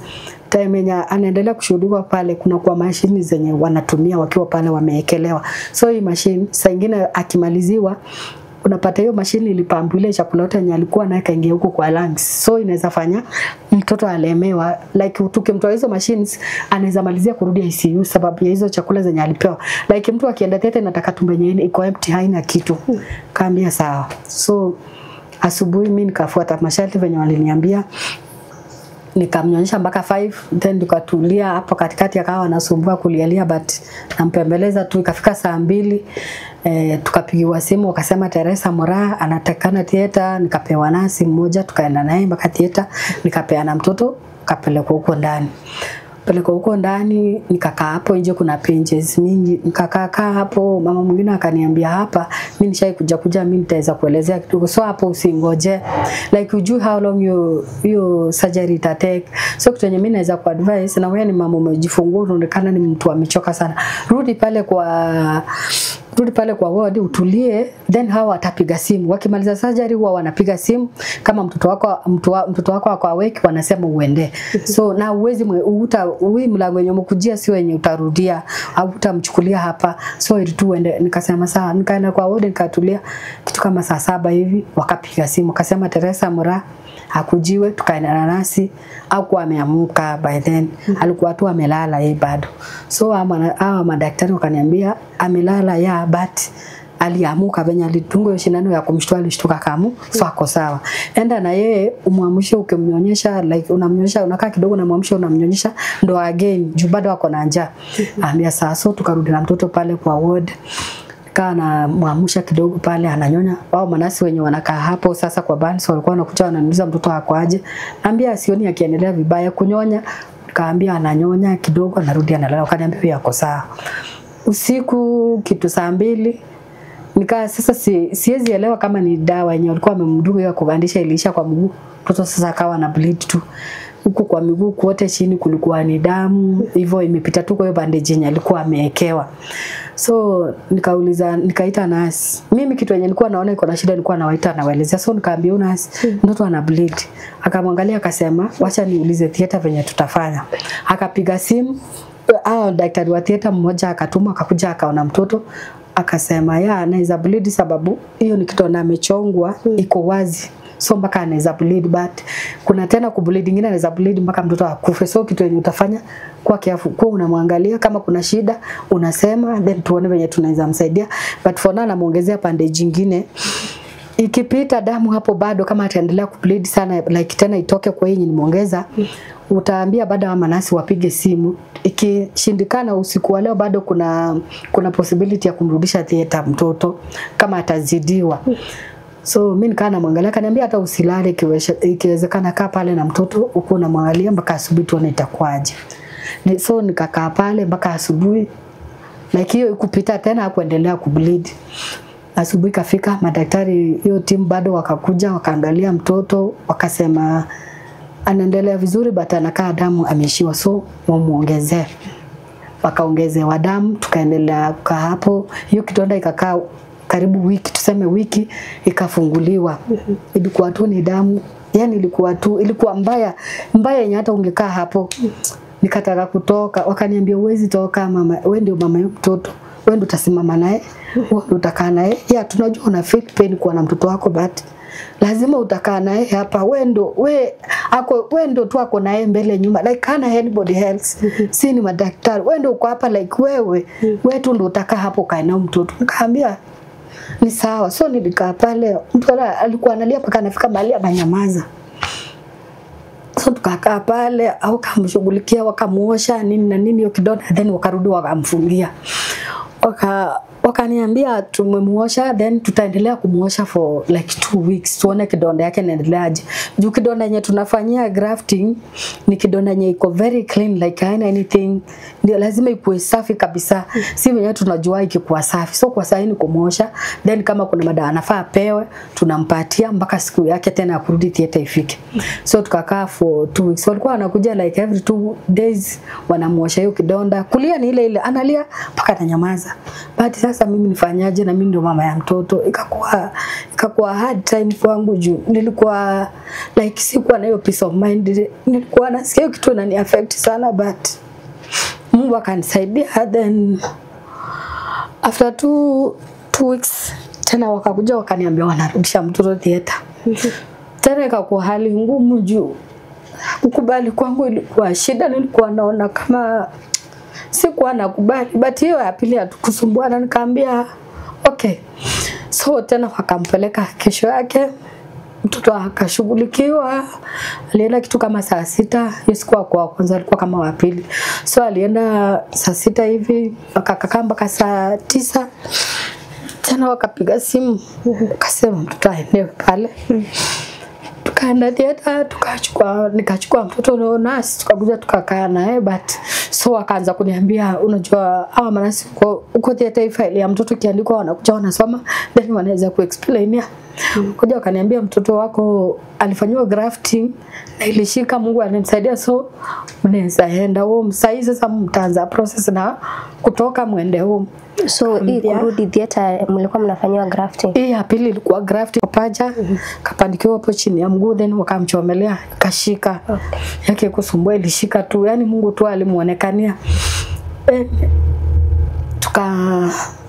time yenye anaendelea kushuhudiwa pale kuna kwa mashini zenye wanatumia wakiwa pale wameekelewa. So hii mashini saa nyingine akimaliziwa unapata hiyo mashini ilipambu ile chakula yote yenye alikuwa naye kaingia huko kwa lungs. So inaweza fanya mtoto alemewa, like tukimtoa hizo machines anaweza malizia kurudi ICU sababu ya hizo chakula zenye alipewa. Like mtu akienda tete nataka tumbo yenye iko empty haina kitu. Kaambia sawa. So asubuhi mimi nikafuata masharti venye waliniambia. Nikamnyonyesha mpaka 5, then tukatulia hapo katikati akawa anasumbua kulialia but nampembeleza tu. Ikafika saa 2 tukapigiwa simu wakasema Teresa Moraa anatakana theater. Nikapewa nasi mmoja tukaenda naye mpaka theater, nikapeana mtoto kapelekwa huko ndani. Pelekwa huko ndani nikakaa hapo nje, kuna benches mingi, nikakaa hapo. Mama mwingine akaniambia hapa mimi nishai kuja mimi nitaweza kuelezea kidogo, so hapo usingoje, like ujui how long your surgery ita take. So kitu yenye mimi naweza ku advise, na wewe ni mama umejifungua unaonekana ni mtu amechoka sana, rudi pale kwa ward utulie, then hawa watapiga simu. Wakimaliza surgery huwa wanapiga simu kama mtoto wako ako awake wanasema uende. So na uwezi mlango wenye umekujia sio wenye utarudia au utamchukulia hapa, so ili tu uende. Nikasema sawa, nikaenda kwa ward nikatulia kitu kama saa 7 hivi, wakapiga simu wakasema Teresa Moraa hakujiwe. Tukaenda na nasi au kwa ameamka by then, alikuwa tu amelala yeye bado. So hawa madaktari wakaniambia amelala ya but aliamuka venye alitunga hiyo shindano ya kumshtua alishtuka kamu, so ako sawa. Enda na yeye umwamshe, ukimnyonyesha like unamnyonyesha unakaa kidogo unamwamsha unamnyonyesha ndo again juu bado ako na njaa. Ambia sawa. So tukarudi na mtoto pale kwa ward, kana muamsha kidogo pale ananyonya. Wao manasi wenye wanakaa hapo sasa kwa balance walikuwa wanakuja wananiuliza mtoto wako aje. Naambia sioni akiendelea vibaya kunyonya. Kaambia ananyonya kidogo anarudi analala. Wakaniambia pia ako sawa. Usiku kitu saa 2 nikaa sasa siwezi elewa kama ni dawa yenye walikuwa wamemdunga ya kugandisha iliisha kwa mguu. Mtoto sasa akawa na bleed tu huku kwa miguu kote chini kulikuwa ni damu hivyo imepita tu kwa hiyo bandage yenye alikuwa amewekewa. So nikauliza, nikaita nurse. Mimi kitu yenye nilikuwa naona iko na shida nilikuwa nawaita na waelezea. So nikaambia nurse mtoto ana bleed. Akamwangalia akasema wacha niulize theater venye tutafanya. Akapiga simu au daktari wa theater mmoja akatuma akakuja akaona mtoto akasema ya anaweza bleed sababu hiyo ni kitu amechongwa iko wazi. So mpaka anaweza bleed, but kuna tena ku bleed nyingine anaweza bleed mpaka mtoto akufe. So kitu yenye utafanya kwa kiafu kwa unamwangalia kama kuna shida unasema, then tuone venye tunaweza msaidia. But for now namuongezea pande jingine. Ikipita damu hapo bado kama ataendelea ku bleed sana like tena itoke kwa yeye nimeongeza, utaambia baada ya manasi wapige simu. Ikishindikana usiku wa leo bado kuna possibility ya kumrudisha theater mtoto kama atazidiwa. So mimi nikaa namwangalia, akaniambia hata usilale, ikiwezekana kaa pale na mtoto uko unamwangalia mpaka asubuhi tuone itakuwaje. So nikakaa pale mpaka asubuhi. Like hiyo ikupita tena hakuendelea kubleed. Asubuhi kafika madaktari hiyo timu bado wakakuja wakaangalia mtoto wakasema anaendelea vizuri but anakaa damu ameishiwa, so wamuongezee. Wakaongezewa damu tukaendelea kukaa hapo. Hiyo kidonda ikakaa karibu wiki, tuseme wiki, ikafunguliwa. Ilikuwa tu ni damu, yani ilikuwa mbaya mbaya yenye hata ungekaa hapo. Nikataka kutoka, wakaniambia huwezi toka mama, wewe ndio mama yule mtoto, wewe ndio utasimama naye, wewe ndio utakaa naye. Ya tunajua una feel pain kwa na mtoto wako but lazima utakaa naye hapa, wewe ndio wewe ndio tu ako naye mbele nyuma, like kana anybody else. Si ni madaktari, wewe ndio uko hapa like wewe tu ndio utakaa hapo kae na mtoto. Nikaambia ni sawa. So nilikaa pale, mtu alikuwa analia mpaka anafika mahali ananyamaza. So tukakaa pale, au kamshughulikia wakamuosha nini na nini hiyo kidonda, then wakarudi wakamfungia. Wakaniambia tumemuosha, then tutaendelea kumuosha for like 2 weeks tuone kidonda yake inaendeleaje. Juu kidonda yenye tunafanyia grafting ni kidonda yenye iko very clean, like haina anything, ndio lazima ikuwe safi kabisa. Si wenyewe tunajua ikikuwa safi. So kwa sasa ni kumuosha, then kama kuna madawa anafaa apewe tunampatia mpaka siku yake tena ya kurudi theater ifike. So tukakaa for 2 weeks. Walikuwa wanakuja like every 2 days wanamuosha hiyo kidonda. Kulia ni ile ile, analia mpaka ananyamaza. But sasa mimi nifanyaje na mimi ndio mama ya mtoto? Ikakuwa hard time kwangu juu nilikuwa like sikuwa na hiyo peace of mind. Nilikuwa nasikia hiyo kitu inani affect sana, but Mungu akanisaidia. Then after 2 weeks tena wakakuja wakaniambia wanarudisha mtoto theater. Tena ikakuwa hali ngumu juu kukubali kwangu ilikuwa shida. Nilikuwa naona kama sikuwa nakubali, but hiyo ya pili hatukusumbuana, nikaambia okay. So tena wakampeleka kesho yake, mtoto akashughulikiwa. Alienda kitu kama saa 6, hiyo siku kwa kwanza alikuwa kama wa pili. So alienda saa 6 hivi, akakaa mpaka saa 9. Tena wakapiga simu, akasema mtoto aende pale. Tukaenda theater, tukachukua, nikachukua mtoto na nurse, tukakuja tukakaa naye. But so akaanza kuniambia unajua hawa manasi uko theater, file ya mtoto kiandikwa wanakuja wanasoma then wanaweza kuexplainia. Kuja wakaniambia mtoto wako alifanywa grafting na ilishika, Mungu alimsaidia, so mnaweza enda home. Sasa sasa mtaanza process na kutoka muende home. So hii kurudi theater mlikuwa mnafanywa grafting? Hii ya pili ilikuwa grafting paja, kapandikiwa hapo chini ya mguu, then wakamchomelea kashika. Okay. Yake kusumbua ilishika tu, yani Mungu tu alimuonekania.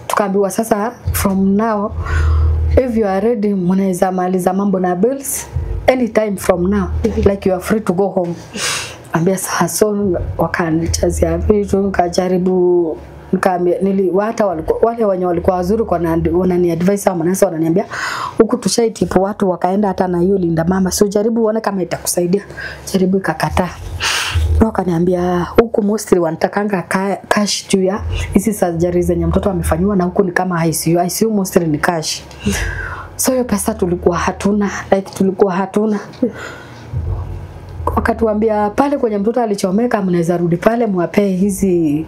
Tukaambiwa sasa from now if you are ready mnaweza maliza mambo na bills anytime from now, like you are free to go home. Ambia sasa, so wakanichazia vitu, nikajaribu, nikaambia hata wale wenye walikuwa wazuri kwa wanani advise ama nasa wananiambia huku tushaitipu watu wakaenda hata na hiyo Linda Mama, so jaribu uone kama itakusaidia. Jaribu ikakataa. Wakaniambia huku mostly wanatakanga cash juu ya hizi surgery zenye mtoto amefanywa, na huku ni kama ICU. ICU mostly ni cash. So hiyo pesa tulikuwa hatuna, like tulikuwa hatuna. Wakatuambia pale kwenye mtoto alichomeka mnaweza rudi pale mwapee hizi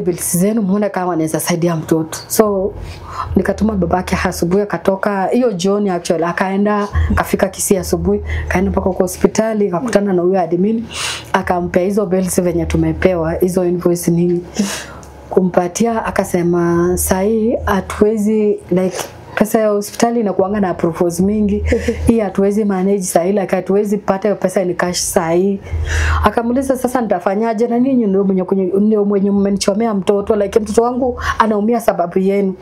bills zenu muone kama anaweza saidia mtoto. So nikatuma babake asubuhi, akatoka hiyo jioni actually, akaenda akafika Kisii asubuhi, akaenda mpaka kwa hospitali, akakutana na huyo admin, akampea hizo bills venye tumepewa, hizo invoice nini. Kumpatia akasema sahi hatuwezi, like pesa ya hospitali inakuanga na approvals mingi, hii hatuwezi manage sahi, like hatuwezi pata hiyo pesa ni cash sahi. Akamuuliza sasa nitafanyaje na ninyi ndio mwenye mmenichomea mtoto, like mtoto wangu anaumia sababu yenu.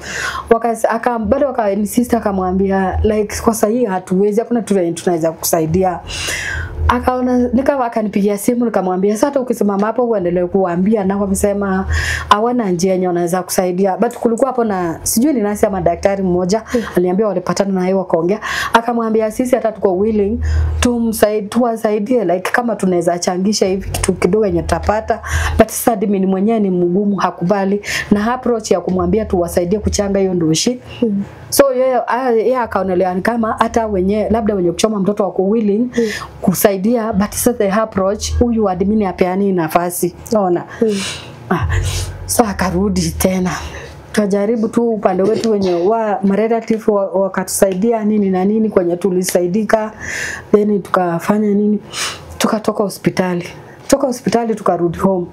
Bado waka insist, akamwambia like kwa sahi hatuwezi, hakuna tunaweza kukusaidia. Akaona nikawa akanipigia simu, nikamwambia sasa ukisimama hapo uendelee kuambia na wamesema hawana njia yenye wanaweza kusaidia. But kulikuwa hapo na sijui ni nasi ama daktari mmoja aliniambia walipatana naye wakaongea, akamwambia sisi hata tuko willing tumsaidie, tuwasaidie like kama tunaweza changisha hivi kitu kidogo yenye tutapata. But sasa admin mwenyewe ni mgumu, hakubali na approach ya kumwambia tuwasaidie kuchanga hiyo ndio shi. So yeye akaonelea kama hata wenye labda wenye kuchoma mtoto wako willing kusaidia, but sasa the approach huyu admin apeani nafasi. Unaona? So akarudi tena. Tukajaribu tu upande wetu wenye wa relative wakatusaidia nini na nini kwenye tulisaidika, then tukafanya nini, tukatoka hospitali. Toka hospitali tukarudi home.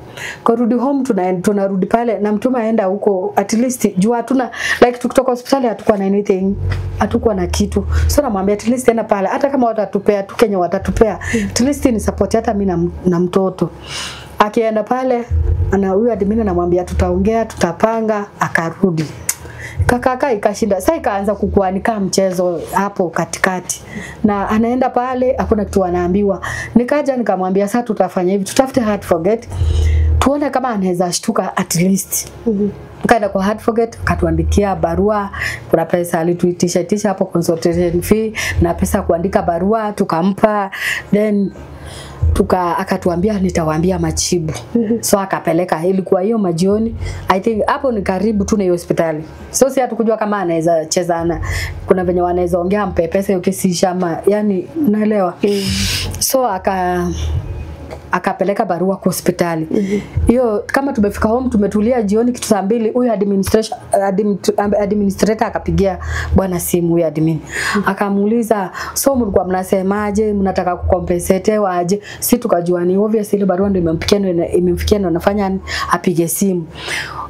Kurudi home tunarudi pale na mtuma aenda huko at least juu hatuna like tukitoka hospitali hatukuwa na anything, hatukuwa na kitu. So namwambia at least enda pale hata kama watatupea tu Kenya watatupea, at least ni support hata mimi na mtoto. Akienda pale ana huyu admin anamwambia tutaongea, tutapanga, akarudi. Kaka ikashinda. Sasa ikaanza kukuanika mchezo hapo katikati. Na anaenda pale hakuna kitu anaambiwa. Nikaja nikamwambia sasa tutafanya hivi, tutafute hard forget. Tuone kama anaweza shtuka at least. Nikaenda kwa hard forget, akatuandikia barua, kuna pesa alituitisha itisha hapo consultation fee na pesa kuandika barua tukampa. Then Akatuambia nitawaambia machibu. So akapeleka, ilikuwa hiyo majioni. I think hapo ni karibu tu na hiyo hospitali. So si hatukujua kama anaweza chezana. Kuna venye wanaweza ongea ampe pesa hiyo kesi shama. Yani unaelewa. So akapeleka barua kwa hospitali. Hiyo kama tumefika home tumetulia jioni kitu saa 2, huyu administrator akapigia bwana simu huyu admin. Akamuuliza, so mlikuwa mnasemaje, mnataka kucompensate waje? Si tukajua ni obvious ile barua ndio imempikia ndio imemfikia ndio anafanya apige simu.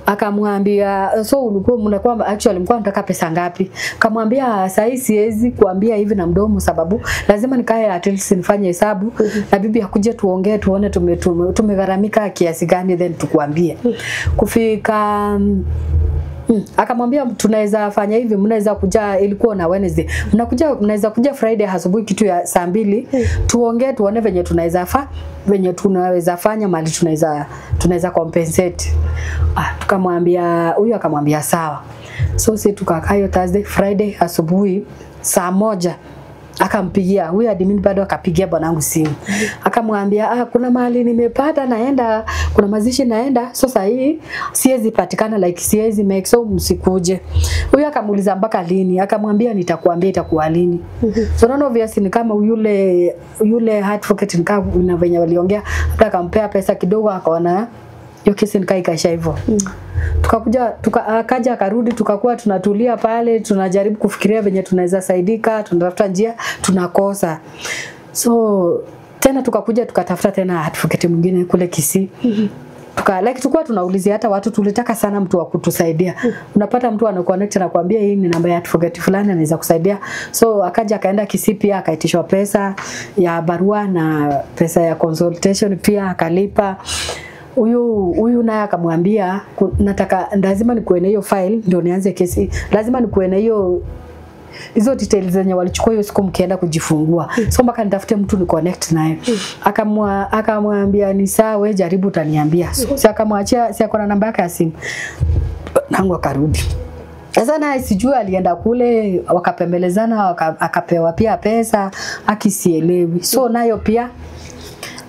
Akamwambia, so ulikuwa mnakuwa actually mlikuwa mnataka pesa ngapi? Akamwambia sasa hii siwezi kuambia hivi na mdomo sababu lazima nikae at least nifanye hesabu na bibi akuje tuongee tuone tumegharamika kiasi gani then tukuambie. Kufika akamwambia tunaweza fanya hivi, mnaweza kuja, ilikuwa na Wednesday, mnakuja mnaweza kuja Friday asubuhi kitu ya saa 2 tuongee tuone venye tunaweza venye tunaweza fanya mali tunaweza compensate. Tukamwambia huyu akamwambia sawa. So sisi tukakaa hiyo Thursday, Friday asubuhi saa 1 akampigia huyu admin, bado akapigia bwanangu simu. Akamwambia kuna mahali nimepata naenda, kuna mazishi naenda, so sasa hii siwezi patikana, like siwezi make, so msikuje. Huyu akamuuliza mpaka lini? Akamwambia nitakuambia itakuwa lini. So naona obviously ni kama yule advocate nikaa na venye waliongea, hata akampea pesa kidogo akaona hiyo kesi nikaa ikaisha hivyo. Tukakuja akaja akarudi, tukakuwa tunatulia pale tunajaribu kufikiria venye tunaweza saidika, tunatafuta njia tunakosa. So tena tukakuja tukatafuta tena advocate mwingine kule Kisii. Like tulikuwa tunaulizia hata watu, tulitaka sana mtu wa kutusaidia. Unapata mtu anaconnect na kuambia hii ni namba ya advocate fulani anaweza kusaidia. So akaja akaenda Kisii pia akaitishwa pesa ya barua na pesa ya consultation pia akalipa. Huyu naye akamwambia nataka lazima nikuwe na hiyo file ndio nianze kesi. Lazima nikuwe na hiyo hizo details zenye walichukua hiyo siku mkienda kujifungua. So mpaka nitafute mtu ni connect naye. Akamwambia ni sawa, wewe jaribu utaniambia. So si akamwachia, si akona namba yake ya simu. Nangu akarudi. Sasa naye sijui alienda kule wakapembelezana, akapewa pia pesa, akisielewi. So nayo pia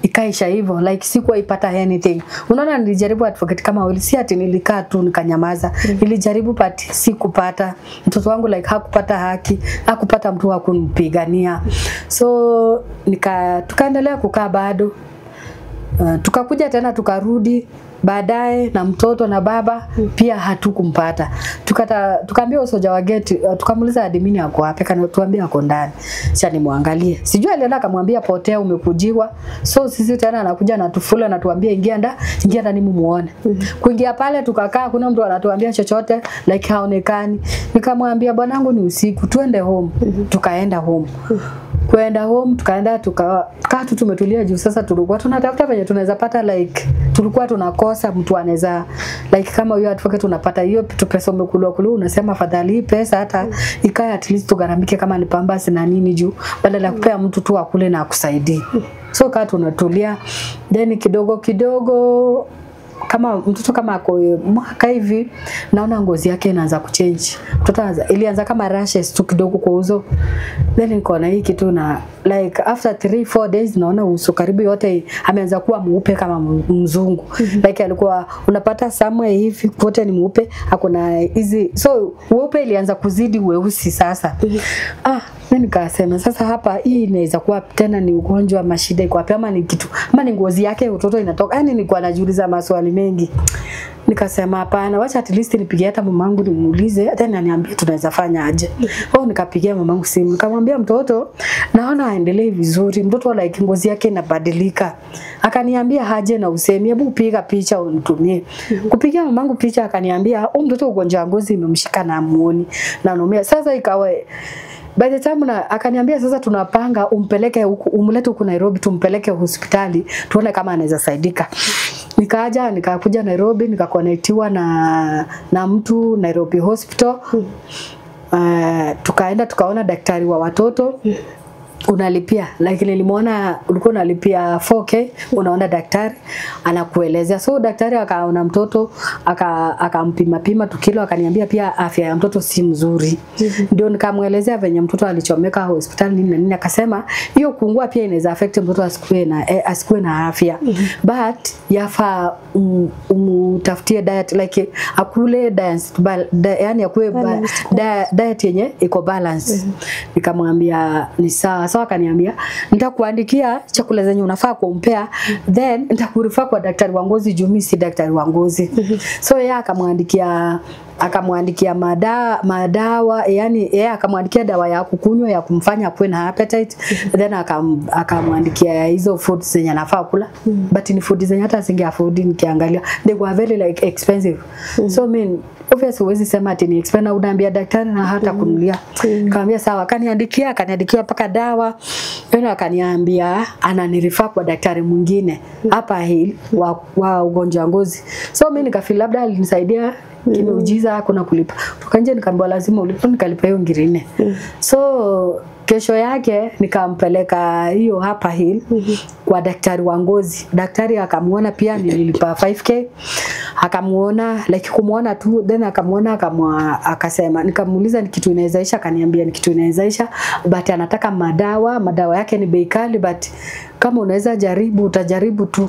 ikaisha hivyo, like sikuwa ipata anything. Unaona nilijaribu advocate kama wili, si ati nilikaa tu nikanyamaza. Nilijaribu but sikupata. Mtoto wangu like hakupata haki, hakupata mtu wa kumpigania. So tukaendelea kukaa bado. Tukakuja tena tukarudi baadaye na mtoto na baba pia hatukumpata. Tukaambia soja wa gate, tukamuuliza admin ako wapi, akatuambia ako ndani. Sasa nimuangalie. Sijui alienda akamwambia potea umekujiwa. So sisi tena anakuja anatufula anatuambia ingia ndani mumuone. Kuingia pale tukakaa, kuna mtu anatuambia chochote like haonekani. Nikamwambia bwanangu ni usiku tuende home. Tukaenda home. Kuenda home tukaenda tukakaa tu tumetulia juu sasa tulikuwa tunatafuta venye tunaweza pata, like tulikuwa tunakosa mtu anaweza like kama huyo advocate unapata hiyo pesa umekulwa kulwa, unasema afadhali pesa hata ikae at least tugaramike kama ni pambasi na nini juu badala ya kupea mtu tu akule na akusaidie. So kaa tunatulia, then kidogo kidogo kama mtoto kama ako mwaka hivi naona ngozi yake inaanza kuchange. Mtoto ilianza kama rashes tu kidogo kwa uso. Then nikaona hii kitu na like after 3-4 days naona uso karibu yote ameanza kuwa mweupe kama mzungu. Like alikuwa unapata somewhere hivi kote ni mweupe, hakuna hizi. So weupe ilianza kuzidi weusi sasa. Mimi nikasema sasa hapa hii inaweza kuwa tena ni ugonjwa mashida iko wapi ama ni kitu ama ni ngozi yake utoto inatoka. Yani nilikuwa najiuliza maswali mengi. Nikasema hapana, wacha at least nipigie hata mamangu nimuulize hata ananiambia tunaweza fanya aje. Oh, nikapigia mamangu simu nikamwambia mtoto naona aendelee vizuri, mtoto like ngozi yake inabadilika. Akaniambia haje na usemi, hebu piga picha unitumie. Kupigia mamangu picha akaniambia huyu mtoto ugonjwa wa ngozi imemshika na muoni na anaumia. Sasa ikawa by the time na akaniambia sasa tunapanga umpeleke huku, umlete huku Nairobi tumpeleke hospitali tuone kama anaweza saidika. Nikaja nikakuja Nairobi nikakonektiwa na mtu Nairobi Hospital. Tukaenda tukaona daktari wa watoto. Unalipia, lakini nilimuona ulikuwa unalipia 4K, unaona daktari anakuelezea. So daktari akaona mtoto akampima pima tukilo, akaniambia pia afya ya mtoto si mzuri. Ndio nikamuelezea venye mtoto alichomeka hospitali nini na nini, akasema hiyo kuungua pia inaweza affect mtoto asikuwe na afya. But yafaa umtafutie diet, like akule diet, yani akule diet yenye iko balance. Nikamwambia ni sawa. So akaniambia nitakuandikia chakula zenye unafaa kumpea, then nitakurefer kwa daktari wa ngozi juu mimi si daktari wa ngozi. So yeye akamwandikia madawa, yani yeye akamwandikia dawa ya kukunywa ya kumfanya akuwe na appetite, then akamwandikia hizo foods zenye anafaa kula. But ni food zenye hata singe afford, nikiangalia they were very like expensive. So I mean obviously huwezi sema ati ni expensive, unaambia daktari na hata kununulia. Kaambia sawa, akaniandikia mpaka dawa. Then akaniambia ananirefer kwa daktari mwingine hapa hili wa ugonjwa wa ngozi. So mimi nikafeel labda alinisaidia kimeujiza, hakuna kulipa. Kutoka nje nikaambiwa lazima ulipe, nikalipa hiyo ngiri 4. So kesho yake nikampeleka hiyo hapa hill kwa daktari wa ngozi. Daktari akamuona pia, nililipa 5K. Akamuona, like kumuona tu, then akamuona akasema, nikamuuliza ni kitu inawezaisha, akaniambia ni kitu inawezaisha, but anataka madawa yake ni bei kali, but kama unaweza jaribu utajaribu tu.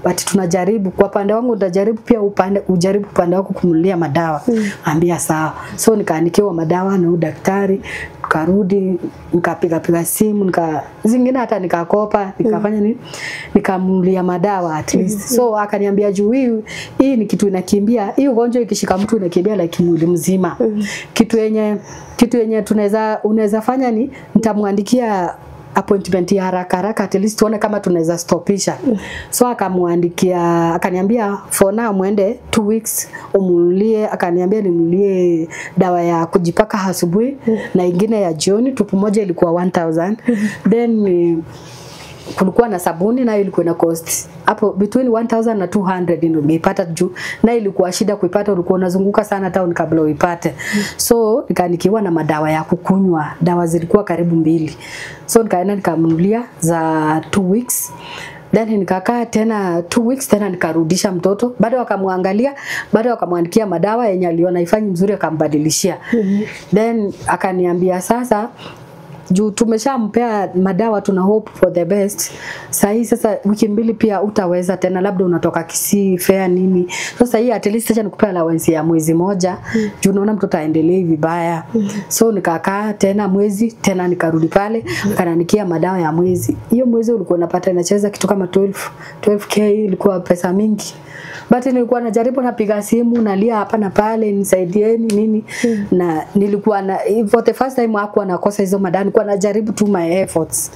But tunajaribu kwa pande wangu, utajaribu pia ujaribu upande wako kumnunulia madawa. Ambia sawa. So nikaandikiwa madawa na daktari, nikarudi nikapiga simu, zingine hata nikakopa, nikafanya nini, nikamnunulia madawa at least. So akaniambia juu hii ni kitu inakimbia, hii ugonjwa ikishika mtu inakimbia like mwili mzima. Kitu yenye unaweza fanya ni nitamwandikia appointment ya haraka haraka at least tuone kama tunaweza stopisha. So akamwandikia, akaniambia for now muende 2 weeks umulie, akaniambia nimlie dawa ya kujipaka asubuhi na ingine ya jioni, tupu moja ilikuwa 1000. Then kulikuwa na sabuni nayo ilikuwa na cost hapo between 1000 na 200 ndio ungeipata juu, na ilikuwa shida kuipata, ulikuwa unazunguka sana town kabla uipate. So nikaandikiwa na madawa ya kukunywa, dawa zilikuwa karibu 2. So nikaenda nikamnunulia za 2 weeks. Then nikakaa tena 2 weeks tena nikarudisha mtoto, bado akamwangalia, bado akamwandikia madawa yenye aliona ifanyi mzuri akambadilishia. Then akaniambia sasa juu tumeshampea madawa, tuna hope for the best. Sahi sasa wiki 2 pia utaweza tena, labda unatoka Kisii fair nini. Sasa hii at least acha nikupea allowance ya mwezi moja, juu unaona mtoto aendelee vibaya. So nikakaa tena mwezi tena nikarudi pale, akaniandikia madawa ya mwezi. Hiyo mwezi ulikuwa unapata inacheza kitu kama 12k, ilikuwa pesa mingi. But nilikuwa najaribu, napiga simu, nalia hapa na pale, nisaidieni nini. Na nilikuwa na for the first time hakuwa nakosa hizo madawa, nilikuwa najaribu tu my efforts.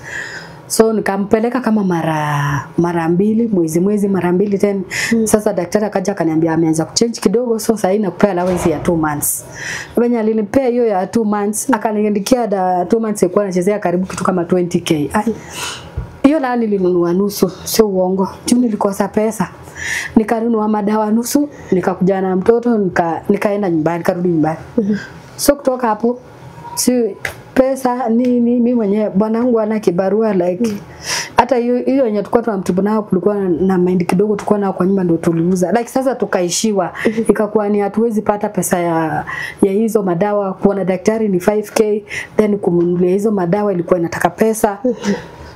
So nikampeleka kama mara 2 mwezi mara 2 tena. Sasa daktari akaja akaniambia ameanza kuchange kidogo, so sasa nakupea allowance ya 2 months. Venye alinipea hiyo ya 2 months, akaniandikia da 2 months ilikuwa nachezea karibu kitu kama 20k. Hiyo na nilinunua nusu, sio uongo. Juu nilikosa pesa. Nikanunua madawa nusu, nikakuja na mtoto, nikaenda nyumbani, nikarudi nyumbani. So kutoka hapo si pesa nini, mimi mwenyewe bwanangu ana kibarua like hata hiyo yenye tulikuwa tunamtibu nao, kulikuwa na mind kidogo tulikuwa nao kwa nyumba ndio tuliuza. Like sasa tukaishiwa, ikakuwa ni hatuwezi pata pesa ya hizo madawa. Kuona daktari ni 5k, then kumnunulia hizo madawa ilikuwa inataka pesa.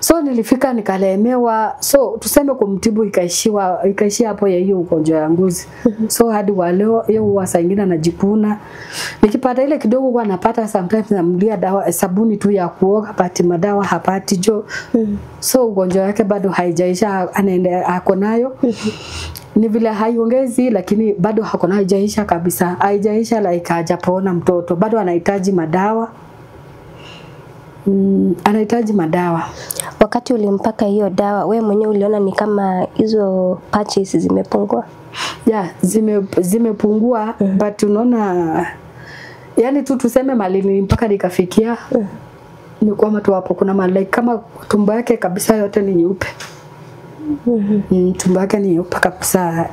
So nilifika nikalemewa, so tuseme kumtibu ikaishia hapo ya hiyo ugonjwa ya ngozi. So hadi wa leo hiyo huwa saa nyingine najikuna. Nikipata ile kidogo huwa napata sometimes namlia dawa sabuni tu ya kuoga, but madawa hapati jo. So ugonjwa wake bado haijaisha, anaenda ako nayo. Ni vile haiongezi lakini bado hako nayo, haijaisha kabisa. Haijaisha like hajapona mtoto, bado anahitaji madawa. Anahitaji madawa. Wakati ulimpaka hiyo dawa, we mwenyewe uliona ni kama hizo patches zimepungua? Yeah, zimepungua, but unaona yani tu tuseme mali mpaka nikafikia ni kwamba tu hapo kuna mali like, kama tumbo yake kabisa yote ni nyeupe. Tumbo yake ni nyeupe kabisa.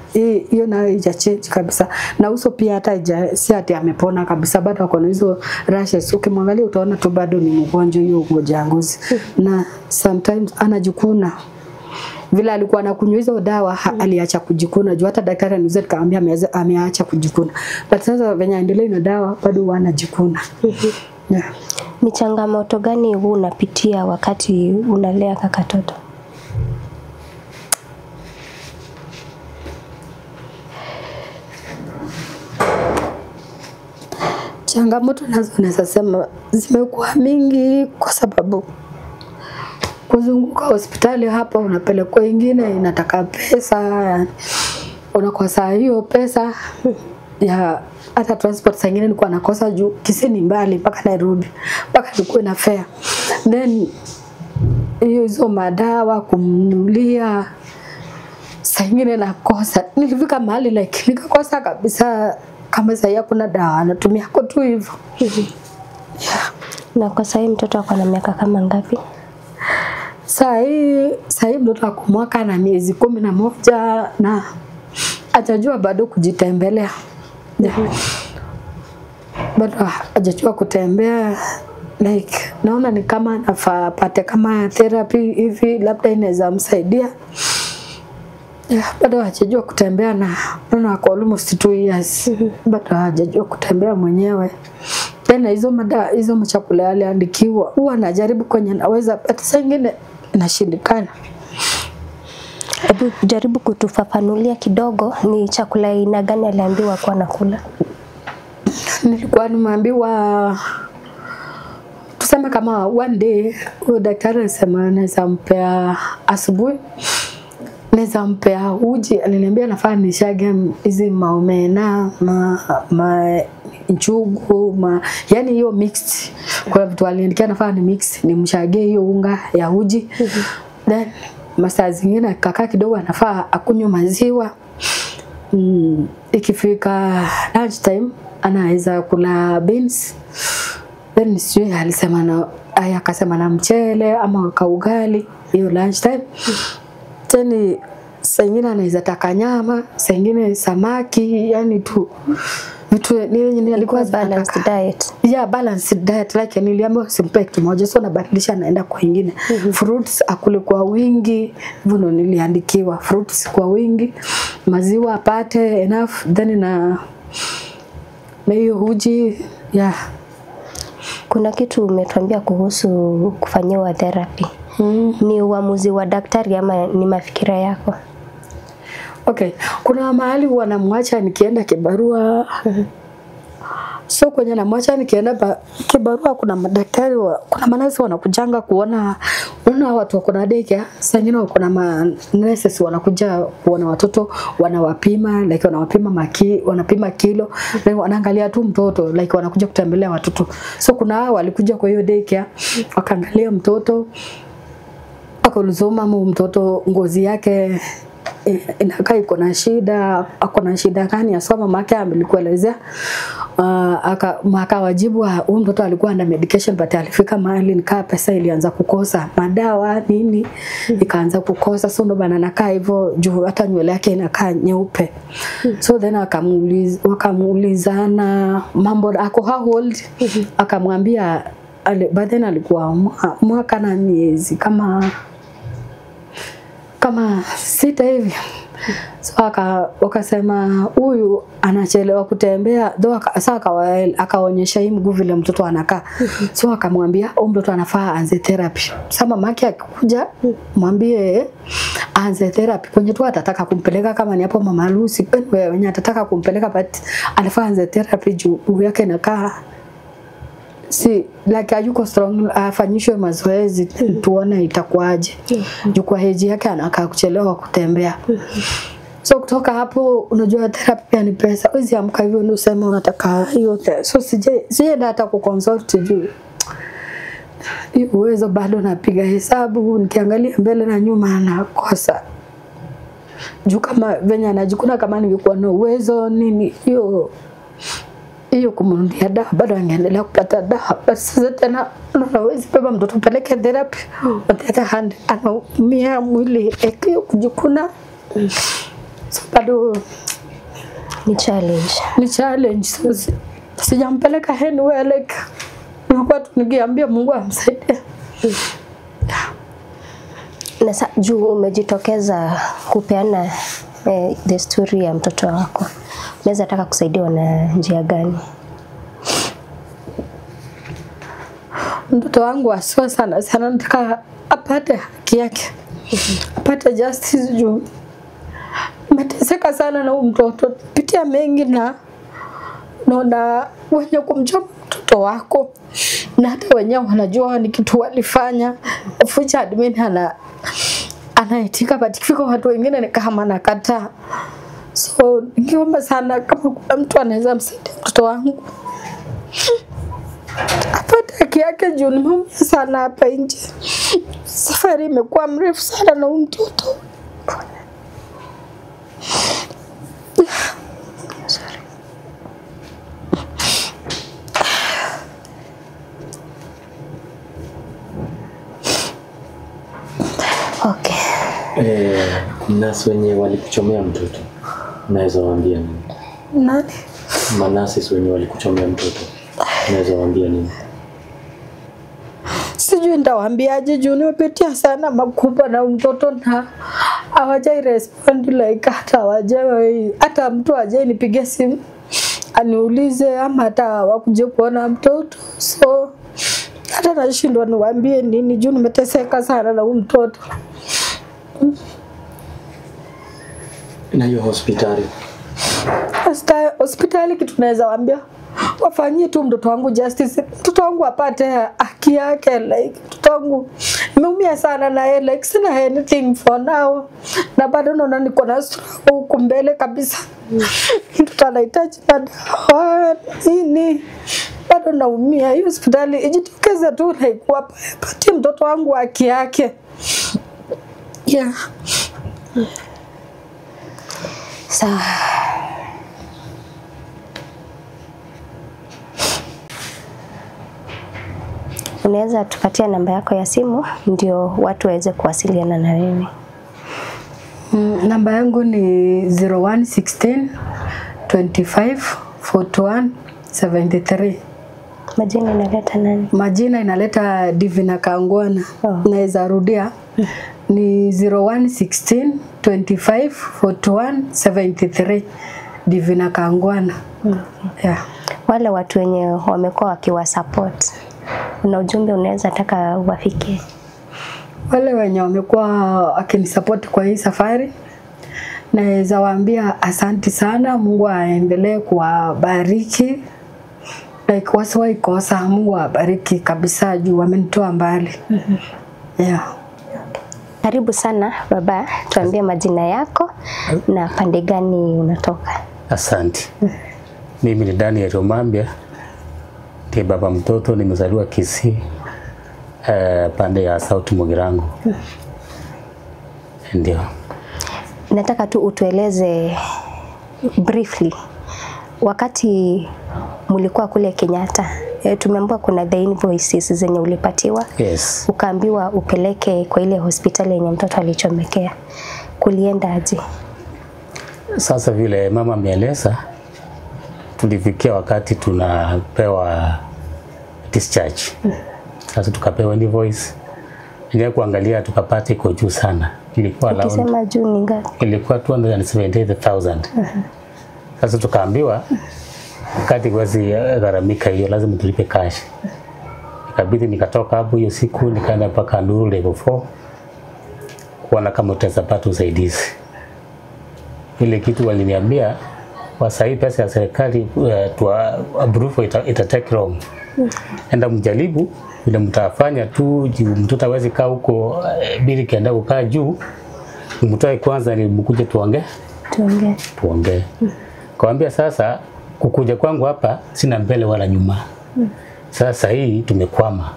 Hiyo nayo haijachange kabisa. Na uso pia hata si ati amepona kabisa, bado ako na hizo rashes. Ukimwangalia utaona tu bado ni mgonjwa, hiyo ugonjwa ya ngozi. Na sometimes anajikuna. Vile alikuwa anakunywa hizo dawa aliacha kujikuna. Juu hata daktari aniuliza nikamwambia ameacha kujikuna. But sasa venye aendelee na dawa bado anajikuna. Yeah. Ni changamoto gani wewe unapitia wakati unalea kakatoto? Changamoto nazo naweza sema zimekuwa mingi kwa sababu kuzunguka hospitali hapa unapelekwa ingine inataka pesa, unakosa hiyo pesa ya hata transport. Saa ingine nilikuwa nakosa juu Kisii ni mbali mpaka Nairobi, mpaka nikuwe na fare. Then hizo madawa kumnunulia saa ingine nakosa. Nilifika mahali like nikakosa kabisa, kama sasa hakuna dawa natumia kwa tu hivyo. Yeah. Na kwa sasa mtoto ako na miaka kama ngapi? Sasa mtoto ako mwaka na miezi 11 na atajua bado kujitembelea. Yeah. Bado hajajua kutembea, like naona ni kama anafaa apate kama therapy hivi, labda inaweza msaidia. Yeah, bado hajajua kutembea na naona ako almost 2 years. Bado hajajua kutembea mwenyewe. Tena hizo madawa, hizo machakula aliandikiwa, huwa anajaribu kwenye naweza, but saa nyingine inashindikana. Hebu jaribu kutufafanulia kidogo, ni chakula aina gani aliambiwa kuwa nakula? Nilikuwa nimeambiwa tuseme kama one day huyo daktari alisema naweza mpea asubuhi, naweza mpea uji. Aliniambia nafaa nishage hizi maomena, ma njugu, yani hiyo mixed. Kuna vitu aliniandikia nafaa ni mix, nimshage hiyo unga ya uji. Then masaa zingine kaka kidogo anafaa akunywe maziwa. Ikifika lunch time anaweza kula beans. Then sijui alisema na akasema na mchele ama kaugali hiyo lunch time. Then saa nyingine anaweza taka nyama, saa nyingine samaki, yani tu vitu ni alikuwa balanced diet. Yeah, balanced diet. Like niliambiwa simpe kitu moja, so nabadilisha naenda kwa nyingine. Fruits akule kwa wingi, hivyo ndo niliandikiwa, fruits kwa wingi, maziwa apate enough, then na hiyo uji. Yeah. Kuna kitu umetuambia kuhusu kufanyiwa therapy. Ni uamuzi wa daktari ama ni mafikira yako? Okay, kuna mahali huwa namwacha nikienda kibarua. So kwenye namwacha nikienda kibarua kuna madaktari, kuna manesi wanakujanga kuona, unaona watu wako na daycare, saa nyingine wako na nurses wanakuja kuona watoto, wanawapima, like wanawapima wanapima kilo, like wanaangalia tu mtoto, like wanakuja kutembelea watoto. So kuna hao walikuja kwa hiyo daycare, wakaangalia mtoto, akaulizwa mama mtoto ngozi yake inakaa iko na shida, ako na shida gani? Asoma mama yake alikuelezea. Akawajibu huyu mtoto alikuwa na medication but alifika mahali nikaa pesa ilianza kukosa, madawa nini ikaanza kukosa, so ndo bana nakaa hivyo juu hata nywele yake inakaa nyeupe. So then wakamuulizana mambo ako how old, akamwambia but then alikuwa mwaka na miezi kama 6 hivi. So wakasema huyu anachelewa kutembea, though sasa akaonyesha hii mguu vile mtoto anakaa. So akamwambia huyu mtoto anafaa aanze therapy. Sasa mamake akikuja mwambie aanze therapy kwenye tu atataka kumpeleka, kama ni hapo Mama Lucy wenye atataka kumpeleka, but anafaa aanze therapy juu mguu yake inakaa si like hayuko strong, afanyishwe mazoezi tuone itakuwaje. Juu kwa heji yake anakaa kuchelewa kutembea. So kutoka hapo unajua therapy pia ni pesa. Huwezi amka hivyo ndio useme unataka hiyo. So sijaenda hata kuconsult juu uwezo bado napiga hesabu, nikiangalia mbele na nyuma nakosa. Juu kama venye anajikuna, kama ningekuwa na uwezo nini hiyo Hiyo kumnunulia dawa bado angeendelea kupata dawa. But sasa tena unaweza beba mtoto peleke therapy. On the other hand anaumia mwili ekio kujikuna. So bado ni challenge. Ni challenge. So, sijampeleka anywhere, like nilikuwa tu nikiambia Mungu amsaidie. Na juu umejitokeza kupeana the story ya mtoto wako, unaweza taka kusaidiwa na njia gani? Mtoto wangu aswa sana sana, nataka apate haki yake, apate justice juu nimeteseka sana na huyu mtoto, pitia mengi na naona wenye kumchoma mtoto wako na hata wenyewe wanajua ni kitu walifanya. Future admin anaitika, but ikifika watu wengine ni kama anakataa. So ningeomba sana kama kuna mtu anaweza msaidia mtoto wangu apate haki yake juu nimeumia sana hapa nje. Safari imekuwa mrefu sana na huyu mtoto. Sorry. Okay. Nasi wenye walikuchomea mtoto naweza waambia nini? Nani? Manasi wenye walikuchomea mtoto naweza waambia nini? Sijui nitawaambiaje juu nimepitia sana makubwa na mtoto na hawajai respond, like hata hawajai, hata mtu hajai nipigia simu aniulize ama hata wakuje kuona mtoto. So hata nashindwa niwaambie nini juu nimeteseka sana na huyu mtoto. Na hiyo hospitali? Hospitali kitu naweza waambia wafanyie tu mtoto wangu justice, mtoto wangu apate haki yake. Like mtoto wangu nimeumia sana na yeye, like sina anything for now, na bado naona niko na struggle huku mbele kabisa. Mtoto anahitaji madawa nini, bado naumia. Hiyo hospitali ijitokeze tu like wapatie mtoto wangu haki yake. Yeah. Sawa. Unaweza tupatia namba yako ya simu ndio watu waweze kuwasiliana na wewe? Namba yangu ni 0116 25 41 73. Majina inaleta nani? Majina inaleta Divina Kangwana. Oh. Naweza rudia. Ni 0116 25 41 73 Divina Kangwana. Okay. Yeah. Wale watu wenye wamekuwa wakiwa support, una ujumbe unaweza taka wafikie? Wale wenye wamekuwa wakinisupport kwa hii safari, naweza waambia asanti sana, Mungu aendelee kuwabariki. Like wasiwahi kosa, Mungu awabariki kabisa juu wamenitoa mbali. Yeah. Karibu sana baba, tuambie majina yako na pande gani unatoka. Asante. Mimi ni Daniel Omambia, ndiye baba mtoto, nimezaliwa Kisii, pande ya South Mugirango. Ndio. Nataka tu utueleze briefly, wakati mlikuwa kule Kenyatta, tumeambiwa kuna the invoices zenye ulipatiwa. Yes. Ukaambiwa upeleke kwa ile hospitali yenye mtoto alichomekea. Kulienda aje? Sasa vile mama ameeleza, tulifikia wakati tunapewa discharge. Sasa tukapewa invoice. Ndio kuangalia tukapata iko juu sana. Ilikuwa ukisema juu ni ngapi? Ilikuwa 278,000. Sasa tukaambiwa wakati huwezi gharamika hiyo, lazima tulipe cash. Ikabidi nikatoka hapo hiyo siku nikaenda mpaka Nduru level 4 kuona kama tutaweza pata usaidizi. Ile kitu waliniambia kwa sahi pesa ya serikali tu approve ita take long. Enda mjaribu vile mtafanya tu, mtoto hawezi kaa huko bili kienda kukaa juu. Mtoe kwanza ni mkuje tuongee. Tuongee. Kaambia sasa kukuja kwangu hapa sina mbele wala nyuma. Sasa hii tumekwama.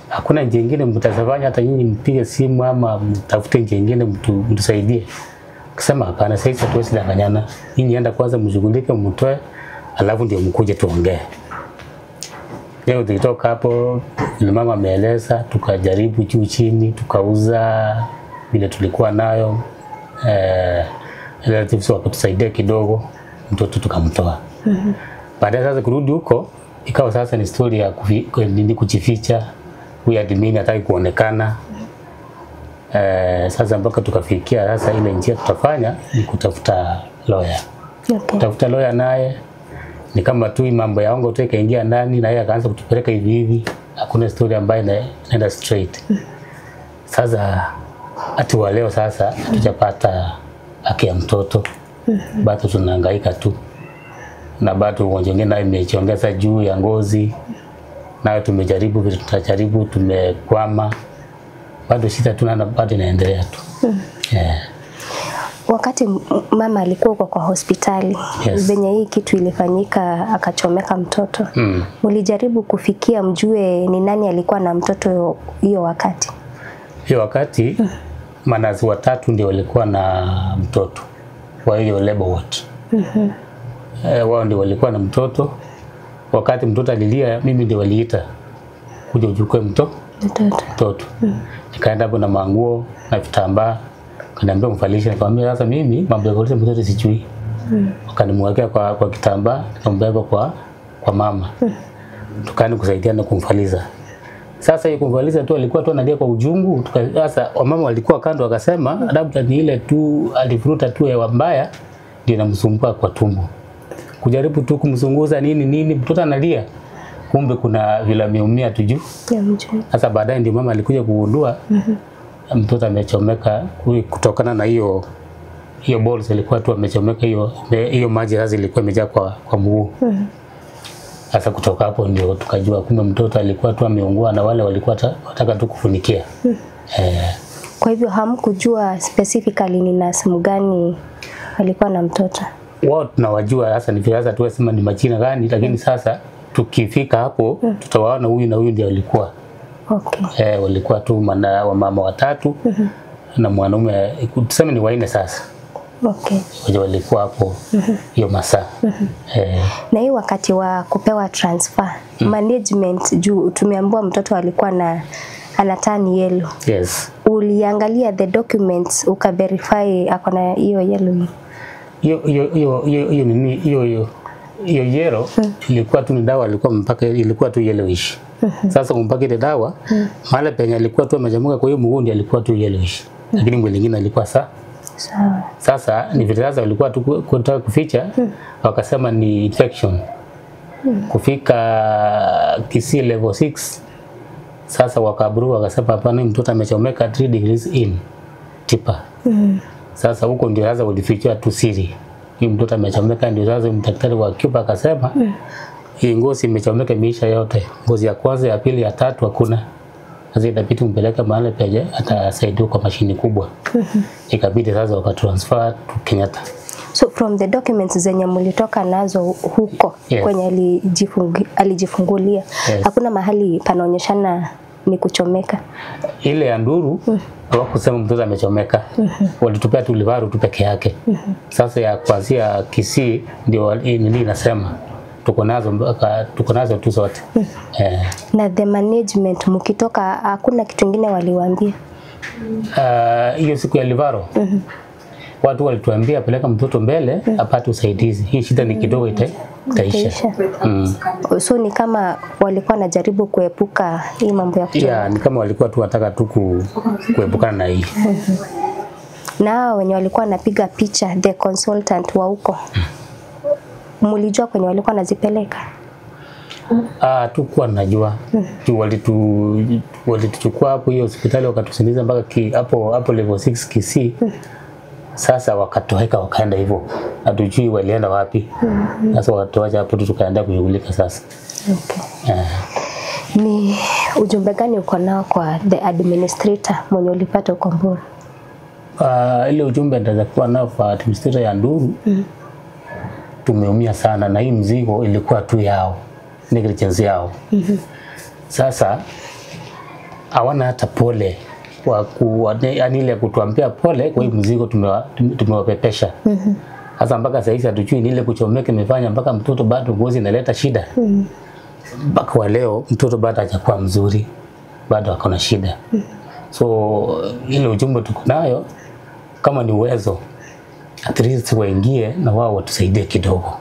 Hakuna njia nyingine mtazafanya, hata nyinyi mpige simu ama mtafute njia nyingine mtusaidie. Kusema hapana, sasa hatuwezi danganyana. Nyinyi enda kwanza mshughulike mtoe, Alafu ndio mkuje tuongee. Leo tulitoka hapo, mama ameeleza, tukajaribu juu chini, tukauza vile tulikuwa nayo. Relatives wakatusaidia kidogo, mtoto tukamtoa. Baadaye sasa kurudi huko ikawa sasa ni story ya kujificha, huyu admin hataki kuonekana. Sasa mpaka tukafikia sasa ile njia tutafanya ni kutafuta lawyer. Okay. Kutafuta lawyer naye ni kama tu mambo ya ongo tu ikaingia ndani na yeye akaanza kutupeleka hivi hivi, hakuna story ambayo inaenda straight. Sasa hata wa leo sasa hatujapata haki ya mtoto. Bado tunahangaika tu. Na bado ugonjwa mwingine nayo imejiongeza juu ya ngozi. Nayo tumejaribu vitu tutajaribu, tumekwama. Bado shida tunaona bado inaendelea tu. Yeah. Wakati mama alikuwa kwa hospitali, yes, venye hii kitu ilifanyika akachomeka mtoto, mlijaribu kufikia mjue ni nani alikuwa na mtoto hiyo wakati? Hiyo wakati manazi watatu ndio walikuwa na mtoto wa hiyo labor ward. Wao ndio walikuwa na mtoto. Wakati mtoto alilia, mimi ndio waliita kuja uchukue mtoto. Nikaenda hapo na manguo na vitambaa, kaniambia mvalishe. Nikamwambia sasa mimi mambo ya kuvalisha mtoto sijui. Wakanimwekea kwa kitambaa, nikambeba kwa mama. Tukaanza kusaidiana kumvalisha. Sasa hiyo kumvalisha tu alikuwa tu analia kwa uchungu. Sasa wamama walikuwa kando wakasema labda ni ile tu alivuruta tu hewa mbaya ndio inamsumbua kwa tumbo. Kujaribu tu kumzunguza nini nini, mtoto analia. Kumbe kuna vile ameumia tu juu. Sasa baadaye ndio mama alikuja kugundua mtoto amechomeka kutokana na hiyo balls ilikuwa tu amechomeka, hiyo maji sasa ilikuwa imejaa kwa mguu. Sasa kutoka hapo ndio tukajua kumbe mtoto alikuwa tu ameungua na wale walikuwa wataka tu kufunikia. Kwa hivyo hamkujua specifically ni nurse mgani alikuwa na mtoto? Wao tunawajua sasa, ni vile tu sema ni majina gani, lakini sasa tukifika hapo tutawaona huyu na huyu ndio alikuwa. Okay. Walikuwa tu wamama watatu na mwanaume, tuseme ni wanne sasa. Okay. Walikuwa hapo hiyo masaa. Na hii wakati wa kupewa transfer, management juu tumeambiwa mtoto alikuwa na ana yellow. Yes. Uliangalia the documents ukaverify ako na hiyo yellow? Hiyo nini hiyo yellow ilikuwa tu ni dawa, ilikuwa mpaka ilikuwa tu yellowish. Sasa kumpaka ile dawa mahali penye alikuwa tu amejamuka kwa hiyo mguu ndiye alikuwa tu yellowish. Lakini mwili mwingine alikuwa sawa. Sasa ni vile sasa walikuwa tu kutaka kuficha, wakasema ni infection. Kufika Kisii level 6 sasa wakabru wakasema hapana, mtoto amechomeka 3 degrees in tipa. Sasa huko ndio sasa walifichua tu siri. Huyu mtoto amechomeka, ndio sasa mdaktari wa Cuba akasema hii ngozi imechomeka imeisha yote. Ngozi ya kwanza, ya pili, ya tatu hakuna. Sasa inabidi umpeleke mahali penye atasaidiwa kwa mashini kubwa. Ikabidi sasa wakatransfer to Kenyatta. So from the documents zenye mlitoka nazo huko, yes, kwenye alijifungulia, yes, hakuna mahali panaonyeshana ni kuchomeka? Ile ya Nduru hawakusema mtoto amechomeka. Walitupea tu livaru tu peke yake. Sasa ya kuanzia Kisii ndio nini inasema tuko nazo tu zote. Na the management mkitoka hakuna kitu kingine waliwaambia? Hiyo siku ya Livaro watu walituambia peleka mtoto mbele apate usaidizi. Hii shida ni kidogo itaisha. So ni kama walikuwa wanajaribu kuepuka hii mambo ya kuchomeka. Yeah, ni kama walikuwa tu wanataka tu kuepukana na hii. Na wenye walikuwa wanapiga picha, the consultant wa huko, mlijua kwenye walikuwa wanazipeleka? Tukuwa najua. Walituchukua hapo hiyo hospitali wakatusindikiza mpaka hapo level 6 Kisii. Sasa wakatoweka wakaenda hivyo. Hatujui walienda wapi. Sasa wakatuacha hapo tu tukaenda kushughulika sasa. Okay. Ni ujumbe gani uko nao kwa the administrator mwenye ulipata huko Mburu? Ile ujumbe nitaweza kuwa nao kwa administrator ya Nduru. Tumeumia sana na hii mzigo ilikuwa tu yao, negligence yao. Sasa hawana hata pole wa ile kutuambia pole kwa hii mzigo tumewapepesha. Sasa mpaka sasa hivi hatujui ni ile kuchomeka imefanya mpaka mtoto bado ngozi inaleta shida. Mpaka wa leo mtoto bado hajakuwa mzuri, bado ako na shida. So ile ujumbe tuko nayo, kama ni uwezo at least waingie na wao watusaidie kidogo.